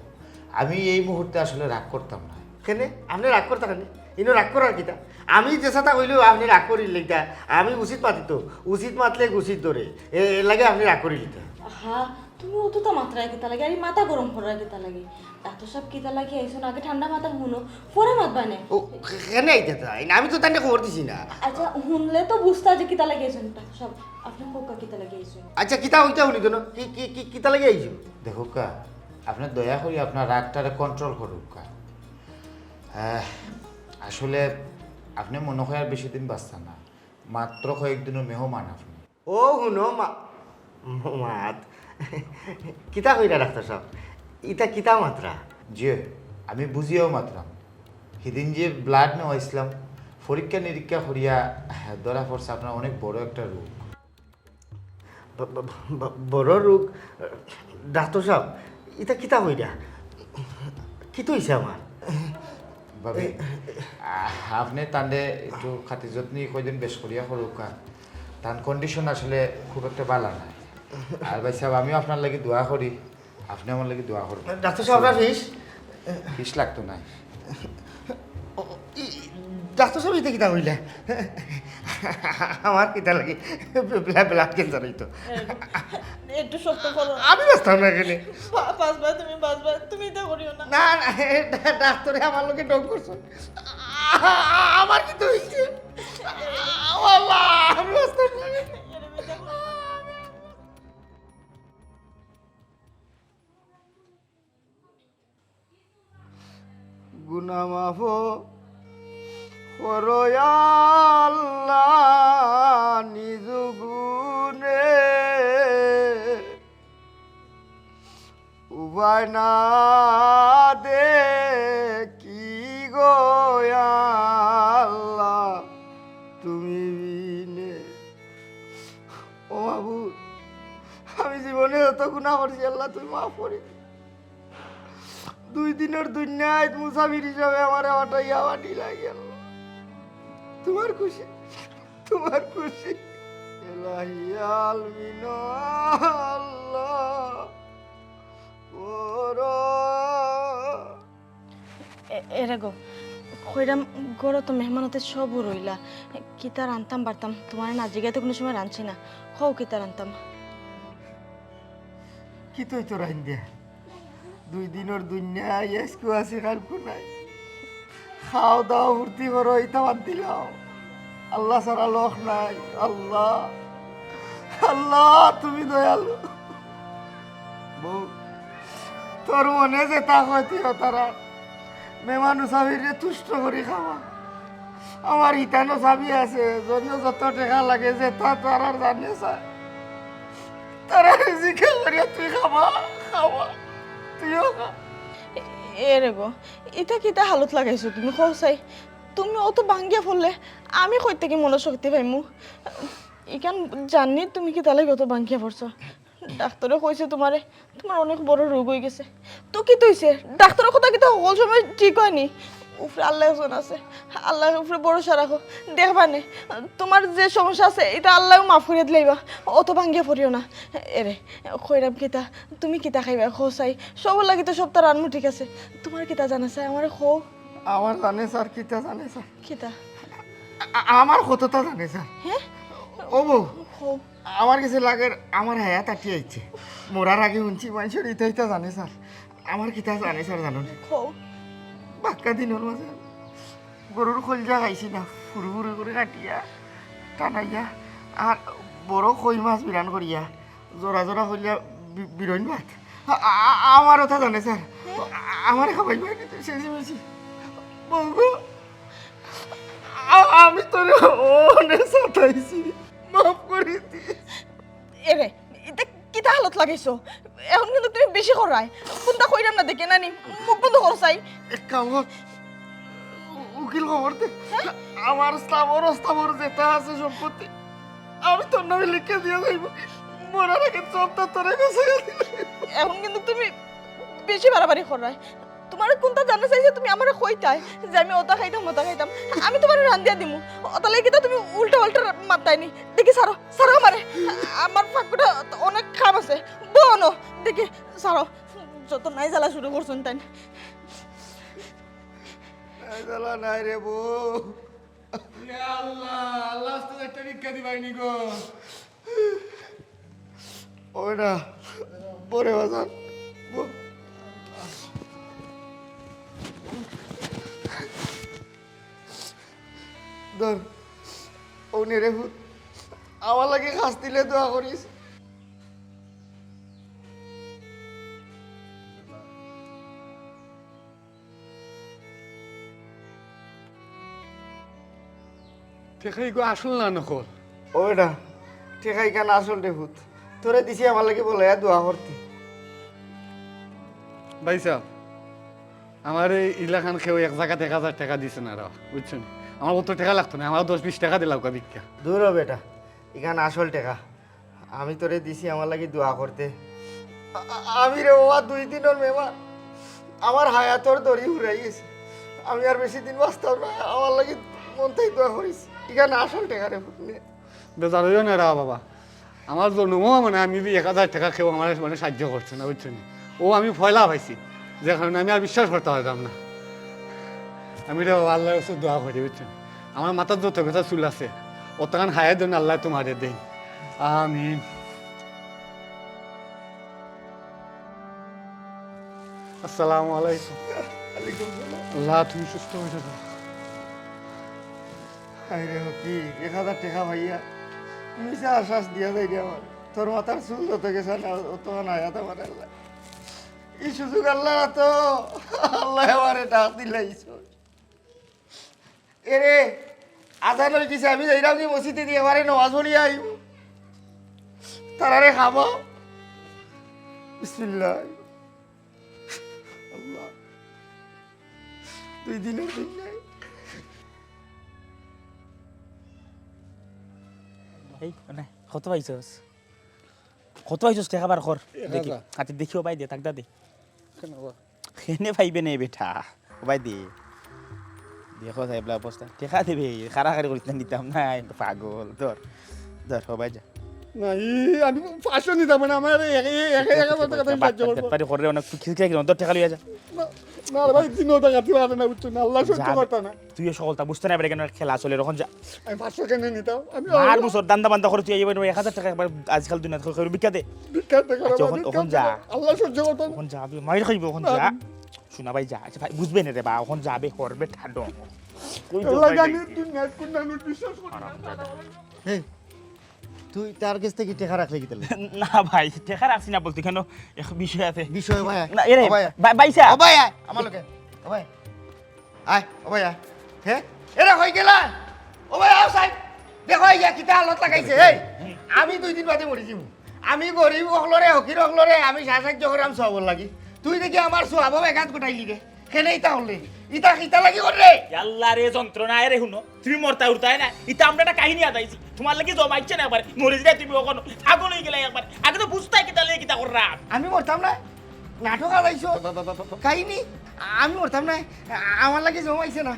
আমি এই মুহূর্তে আসলে রাগ করতাম না। কেনে? আপনে রাগ করতা কেনে? ইনো রাগ করার কিতা? আমি যেছাতা কইলেও আপনে রাগ করিলিতা। আমি উচিত মাতি তো, উচিত মাতলে উচিত ধরে। এ, এর লাগি আপনে রাগ করিলিতা। হা, তুমি অততা মাতরায় কিতা লাগি? আরে মাথা গরম করার কিতা লাগি? ডাক্তার সাব কিতা লাগি আইছইন? আগে ঠান্ডা মাথায় হুনো, পরে মাতবায় নে। ও, কেনে আইতা তাইন? আমি তো তানরে খবর দিছি না। আচ্ছা, হুনলে তো বুঝতা যে কিতা লাগি আইছইন। ডাক্তার সাব, আপনে কউক্কা কিতা লাগি আইছইন? আচ্ছা, কিতা অইতা হুনি তো না? কি, কি, কি, কিতা লাগি আইছো? দেখউক্কা, আপনে দয়া করি আপনার রাগটারে control করউক্কা। আহ, আসলে আপনে মনো কয় আর বেশি দিন বাঁচতা না, মাত্র কয়েকদিনর মেহমান আপনে। ও হুনো মা-, মাত। কিতা কইরা ডাক্তার সাব? ইতা কিতা মাতরা? জি, আমি বুঝিয়াও মাতরাম। হিদিন যে blood নেওয়াইছলাম, পরীক্ষা নিরীক্ষা করিয়া ধরা পড়ছে আপনার অনেক বড় একটা রোগ। ব-, ব-, ব-, বড় রোগ? ডাক্তার সাব, ইতা কিতা কইরা? কিতা অইছে আমার? ভাবি, আ-, আপনে তানরে একটু খাতির যত্ন কয়দিন বেশ করিয়া করউক্কা। তান condition আসলে খুব একটা বালা নায়। আর ভাইসাব, আমিও আপনার লাগি দোয়া করি, আপনে আমার লাগি দোয়া করবা। ডাক্তার সাব, আপনার ফিস? ফিস লাগতো নায়। ও, ই, ডাক্তার সাব, ইতা কিতা কইলা? আমার কিতা লাগি ব্লা-, blood cancer অইতো? একটু শক্ত করো। আমি বাঁচতাম না এখানে। বা-, বাঁচবা তুমি, বাঁচবা। তুমি ইতা করিও না। না, না, এ ডা-, ডাক্তারে আমার লগে ঢং করছে। আ-, আ-, আমার কিতা অইছে? ও আল্লাহ, আমি বাঁচতাম না। গুনা মাফ করো আল্লাহ নিজ গুণে, উপায় না দেখি গো আল্লাহ তুমি বিনে। ও মাবুদ, আমি জীবনে যত গুনা করছি আল্লাহ তুমি মাফ করি দিও। দুই দিনর দুনিয়াত মুসাফির হিসাবে আমারে পাঠাইয়া পাঠাইলায় আল্লাহ। তোমার খুশি, তোমার খুশি। এলাহি আলমিন আল্লাহ, বড়। এ, এরে গো, কইরাম ঘরো তো মেহমান অতিথি সব রইলা। কিতা রানতাম বারতাম, তোমারে না জিগাইতে কুনু সময় রানছি না। কও কিতা রানতাম? কিতা অইতো রাইন্দা? দুই দিনর দুনিয়ায় আইজকু আছি, কাইলকু নাই। খাও দাও, ফুর্তি করো, ইতা বাদ দিলাও। আল্লাহ ছাড়া লোক নাই। আল্লাহ, আল্লাহ, তুমি দয়ালু। বউ, তোর মনে যেতা কয় তুই অতা রান। মেহমান মুসাফিররে তুষ্ট করি খাওয়া। আমার ইতানো চাবি আছে, যদিও যত টেকা লাগে, যেতা তারার জানে চায়। তারারে জিকার করিয়া তুই খাবা, খাবা, তুইও খা। এ রে গো, ইতা কিতা হালত লাগাইছো তুমি, কও চাই? তুমি অত ভাঙ্গিয়া পড়লে আমি কই থাকি মনর শক্তি পাইমু? ইখান জানি তুমি কিতা লাগি অত ভাঙ্গিয়া পড়ছো। ডাক্তরে কইছে তুমারে, তুমার অনেক বড় রোগ অইগেছে। তো কিতা অইছে? ডাক্তরর কথা কিতা হকল সময় ঠিক অয়নি? উপরে আল্লাহ একজন আছে, আল্লাহর উপরে ভরসা রাখো, দেখবা নে, তুমার যে সমস্যা আছে ইতা আল্লায়ও মাফ করিয়া দিলাইবা। অত ভাঙ্গিয়া পড়িও না। এরে, কইরাম কিতা, তুমি কিতা খাইবা কও চাই? সবর লাগি তো সবতা রানমু, ঠিক আছে, তুমার কিতা জানা চাই আমারে কও। আমার জানে স্যার, কিতা জানে স্যার? কিতা? আ-, আমার কততা জানে স্যার। হ্যাঁ? ও বউ, কও। আমার গেছে লাগের আমার হায়াত আটি আইছে। মরার আগে হুনছি মানষর ইতা ইতা জানে স্যার। আমার কিতা জানে স্যার জানো নি? কও। বাক্কা দিনর মাঝে গরুর কইলজা খাইছি না, ফুরু ফুরু করি কাটিয়া, টানাইয়া, আর বড় কই মাছ বিরান করিয়া, জরা জরা করিয়া বি-, বিরইন ভাত। আ-, আ-, আমার কথা জানে স্যার। আ-, আমারে খাবাইবা কিন্তু শেষে বেশি। বউ গো, আ-, আমি তোরে অনেক সাতাইছি, মাফ করি দিস। এরে, ইতা কিতা হালত লাগাইছো? এখন কিন্তু তুমি বেশি কররায়। কুনতা কইরাম না দেখে নানি, মুখ বন্ধ করো চাই। এক কাম কর, উ-, উকিল খবর দে। আমার স্থাবর অস্থাবর যেতা আছে সম্পত্তি, আমি তোর নামে লিখে দিয়া যাইমু। মরার আগে সবতা তোরে গেছে। এখন কিন্তু তুমি বেশি বাড়াবাড়ি কররায়। তুমারে কুনতা জানা চাইছে তুমি আমারে কইতায় যে আমি অতা খাইতাম, অতা খাইতাম। আমি তুমারে রান্দিয়া দিমু। অতার লাগি কিতা তুমি উল্টা পাল্টা মাততায় নি? দেখি ছাড়ো, ছাড়ো আমারে। আমার ফাঁকুটা অনেক কাম আছে। বনো, দেখি ছাড়ো। যত নাই জ্বালা শুরু করছইন তাইন। নাই জ্বালা নাই রে বউ। ইয়া আল্লাহ, আল্লাহ আস্তে একটা ভিক্ষা দিবাইনি গো। ওই না, পরে বাজার। ধর, ও নে রে ফুত, আমার লাগি খাস দিলে দোয়া করিস। টেকা ইগু আসল না নকল? ও বেটা, টেকা ইখান আসল রে ফুত। তোরে দিছি আমার লাগি বলাইয়া দোয়া করতে। ভাইসাব, আমারে ইলাখান কেউ এক জাগাত এক হাজার টেকা দিছে না রে, বুঝছো নি? আমার অত টেকা লাগতো না, আমার দশ বিশ টেকা দিলাউক্কা ভিক্ষা। দূর হ বেটা, ইখান আসল টেকা। আমি তোরে দিছি আমার লাগি দোয়া করতে। আ-, আ-, আমি রে বাবা দুই দিনর মেহমান, আমার হায়াতর দড়ি ফুরাই গেছে। আমি আর বেশি দিন বাঁচতাম না, আমার লাগি মন থাকি দোয়া করিস। ইখান আসল টেকা রে ফুত, নে। বেজার অইও না রে বাবা, আমার জন্মও মানে আমি এক হাজার টেকা কেউ আমার মানে সাহায্য করছে না, বুঝছো নি? ও আমি পয়লা পাইছি, যে কারণে আমি আর বিশ্বাস করতাম পারতাম না। আমি রে বাবা আল্লাহর কাছে দোয়া করি, বুঝছো নি? আমার মাথাত যত বেটা চুল আছে, অতখান হায়াত দেন আল্লাহ তোমারে দেন। আমিন। আসসালামু আলাইকুম। ওয়ালাইকুম সালাম। আল্লাহ, তুমি সুস্থ হয়ে যাও। হায় রে হকি, এক হাজার টেকা পাইয়া মিছা আশ্বাস দিয়া যাইরে আমার। তোর মাথার চুল যত গেছে না, অতখান হায়াত আমার আল্লাহ। এই সুযোগ আল্লাহ তো, আল্লাহ আমারে ডাক দিলাইছ। এরে, আজান অই গেছে, আমি যাইরাম নি মসজিদে দিয়া এবারে নামাজ পড়িয়া আইমু। তারারে খাবো। বিসমিল্লাহ। আল্লাহ। দুই দিনর দিন নাই। এই, মানে, কত পাইছস? কত পাইছস? টেকা বার কর। এক হাজার। দেখি। আচ্ছা, দেখিও ভাই দে, তাকদা দে। কেনে পাইবে নে বেটা? ও ভাই দে। দেখো সাহেবলা অবস্থা। টেকা দিবে, কারাকারি করিস না, নিতাম না, পাগল। ধর, ধর, ও ভাই যা। না, ই, আমি পাঁচশো নিতাম না, আমার এক, এক, এক, এক হাজার টেকা দিয়ে সাহায্য করবো। বাটপারি করে অনেক খিলখিলা কিরম, ধর টেকা লইয়া যা। না, না রে ভাই, তিন টাকা দিবা না, বুঝছো না, আল্লাহ সহ্য করতা না। তুইও সকলতা বুঝতে না পারে কেন খেলা চলে, এখন যা। আমি পাঁচশো কেনে নিতাম? আমি মার বুঝর ধান্দা বান্দা করে তুই এবার এক হাজার টেকা একবার আজকাল দুনিয়াত করে ভিক্ষা দে। ভিক্ষা দে, আচ্ছা, এখন, এখন যা। আল্লাহ সহ্য করতো না। এখন যা, তুই মাইর খাইবো, এখন যা। শোনা ভাই, যা। আচ্ছা ভাই, বুঝবে না রে বা, এখন যাবে, করবে ঠাডো। আল্লাহ জানে, দুনিয়াত কোন মানুষ বিশ্বাস করে না। এই, তুই তার কাছ থেকে টেকা রাখলে কি তাহলে? না ভাই, টেকা রাখছি না বলতে, কেন এক বিষয় আছে। বিষয় ভাই। না, এরে, ও ভাই। ভাই, ভাইসা। ও ভাই, আমার লোকে। ও ভাই। আয়, ও ভাই, আয়। হে? এরা কই গেলা? ও ভাই, আও সাইড। দেখো, এই যে কিতা হালত লাগাইছে, এই। আমি দুই দিন বাদে মরি যাইমু। আমি গরিব অকলরে, ফকির অকলরে আমি সাহায্য করাম সওয়াবর লাগি। তুই দেখি আমার সওয়াবো বেঘাত ঘটাইলি রে। কেনে ইতা করলে? ইতা কিতা লাগি করলে? ইয়াল্লা রে যন্ত্রণা, এরে হুনো, তুমি মরতা উঠতায় না। ইতা আমরা একটা কাহিনী আদাইছি, তুমার লাগি জমাইছে না একবার। মরি যায় তুমি অখন, পাগল অই গেলায় একবার। আগে তো বুঝতায় কিতা লাগি কিতা কররাম। আমি মরতাম না, নাটক আদাইছো। কাহিনী, আমি মরতাম না, আমার লাগি জমাইছে না।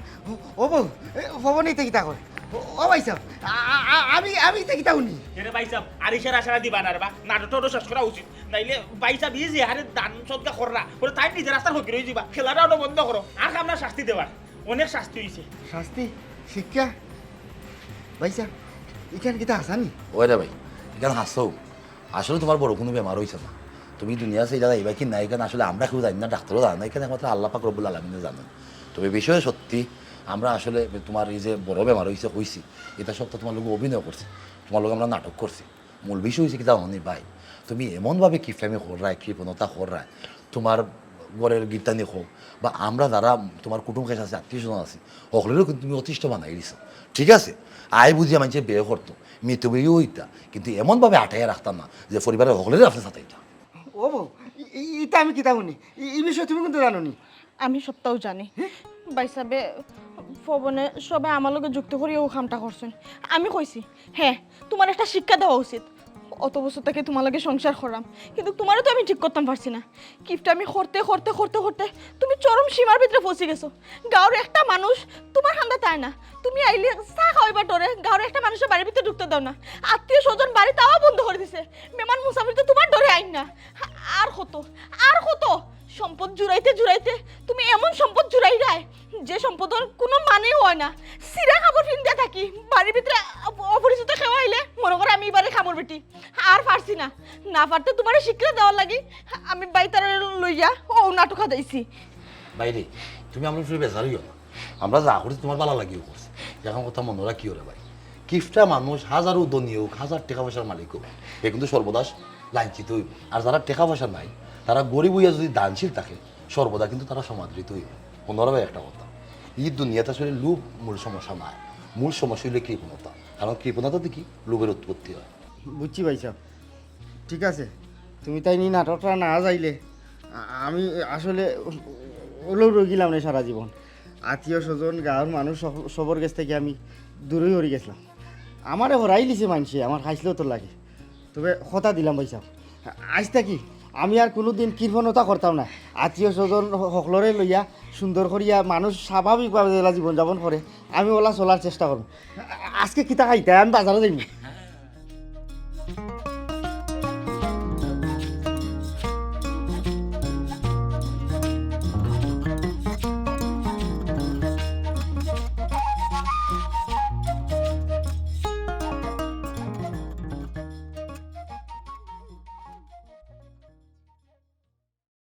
ও বউ, এ, পবনে ইতা কিতা কয়? ও, ও ভাইসাব, আ-, আ-, আ-, আমি, আমি ইতা কিতা হুনি? এরে ভাইসাব, আর ইশারা আশারা দিবা না রে বা, নাটক টাটক শেষ করা উচিত। নাইলে ভাইসাব ই যে হারে দান সদকা কররা, ওরে তাই নিজে রাস্তার ফকির অই যিবা। খেলাটা অনো বন্ধ করো, আর কাম না শাস্তি দেবার, অনেক শাস্তি অইছে। শাস্তি? শিক্ষা? ভাইসাব, ইখান কিতা হাছা নি? ওই রে ভাই, ইখান হাছাউ। আসলে তুমার বড় কুনু বেমার অইছে না। তুমি দুনিয়া ছাড়ি যাইবায় কি না, ইখান আসলে আমরা কেউ জানি না, ডাক্তারও জানে না, ইখান একমাত্র আল্লাহ পাক রব্বুল আলামিনে জানইন। তবে বিষয় সত্যি, আমরা আসলে তুমার ই যে বড় বেমার অইছে কইছি, ইতা সব তো তুমার লগে অভিনয় করছি, তুমার লগে আমরা নাটক করছি। মূল বিষয় অইছে কিতা জানো নি ভাই, তুমি এমনভাবে কিফটামি কররায়, কৃপণতা কররায়, তুমার ঘরর গিরতানি কও বা আমরা যারা তুমার কুটুম খেশ আছি, আত্মীয় স্বজন আছি, হকলরেউ কিন্তু তুমি অতিষ্ঠ বানাই দিছো। ঠিক আছে, আয় বুঝিয়া মানষে বিয়া করতো, মিতব্যয়ী অইতা, কিন্তু এমনভাবে আটাইয়া রাখতা না যে পরিবারর হকলরে আপনে সাতাইতা। ও বউ, ই-, ই-, ইতা আমি কিতা হুনি? ই-, ই বিষয়ে তুমি কুন্তা জানো নি? আমি সবটাউ জানি। ভাইসাবে, পবনে সবে আমার লগে যুক্তি করিয়া অউ কামটা করছইন। আমি কইছি, হে, তুমার একটা শিক্ষা দেওয়া উচিত। অত বছর থাকি তুমার লগে সংসার কররাম, কিন্তু তুমারে তো আমি ঠিক করতাম পারছি না। কিফটামি করতে, করতে, করতে, করতে তুমি চরম সীমার ভিতরে পৌঁছি গেছো। গাঁওর একটা মানুষ তুমার কান্দাত আয় না। তুমি আইলে চা খাওয়াইবার ডরে গাঁওর একটা মানুষরে বাড়ির ভিতরে ঢুকতে দেও না। আত্মীয় স্বজন বাড়িত আওয়া বন্ধ করি দিছে। মেহমান মুসাফির তো তুমার ডরে আইন না। আর কত, আর কত? সম্পদ জুড়াইতে জুড়াইতে তুমি এমন সম্পদ জুড়াইরায়, যে সম্পদর কুনু মানেউ অয় না। ছিঁড়া কাপড় পিন্দিয়া থাকি, বাড়ির ভিতরে অপ-, অপরিচিত কেউ আইলে মনো করে আমি ই বাড়ির কামর বেটি। আর পারছি না, না পারতে তুমারে শিক্ষা দেওয়ার লাগি আমি ভাইতারে লইয়া অউ নাটক আদাইছি। ভাইরে, তুমি আমরার উপরে বেজার অইও না। আমরা যা করছি তুমার ভালার লাগিউ করছি। অখন কথা মনো রাখিও রে ভাই, কিফটা মানুষ হাজারউ ধনী অউক, হাজার টেকা পয়সার মালিক অউক, হে কিন্তু সর্বদাই লাঞ্ছিত অইবো। আর যারার টেকা পয়সা নাই, তারা গরিব অইয়া যুদি দানশীল থাকে, সর্বদা কিন্তু তারা সমাদৃত অইবো। মনো রাখো ভাই একটা কথা, ই দুনিয়াত আসলে লোভ মূল সমস্যা নায়, মূল সমস্যা অইলো কৃপণতা। কারণ কৃপণতা থাকি লোভর উৎপত্তি অয়। বুঝছি ভাইসাব, ঠিক আছে, তুমি তাইন ই নাটকটা না যাইলে আ-, আমি আসলে অলাউ রইগেলাম না সারা জীবন। আত্মীয় স্বজন, গাঁওর মানুষ সব-, সবর গেছ থাকি আমি দূরই হরি গেছলাম। আমারে হরাইলিছে মানষে, আমার খাইছলতর লাগি। তবে কথা দিলাম ভাইসাব, আইজ থাকি আমি আর কুনুদিন কৃপণতা করতাম না। আত্মীয় স্বজন হ-, হকলরে লইয়া সুন্দর করিয়া মানুষ স্বাভাবিকভাবে যেলা জীবন যাপন করে, আমি অলা চলার চেষ্টা করমু। আজকে কিতা খাইতায়? আমি বাজারো যাইমু।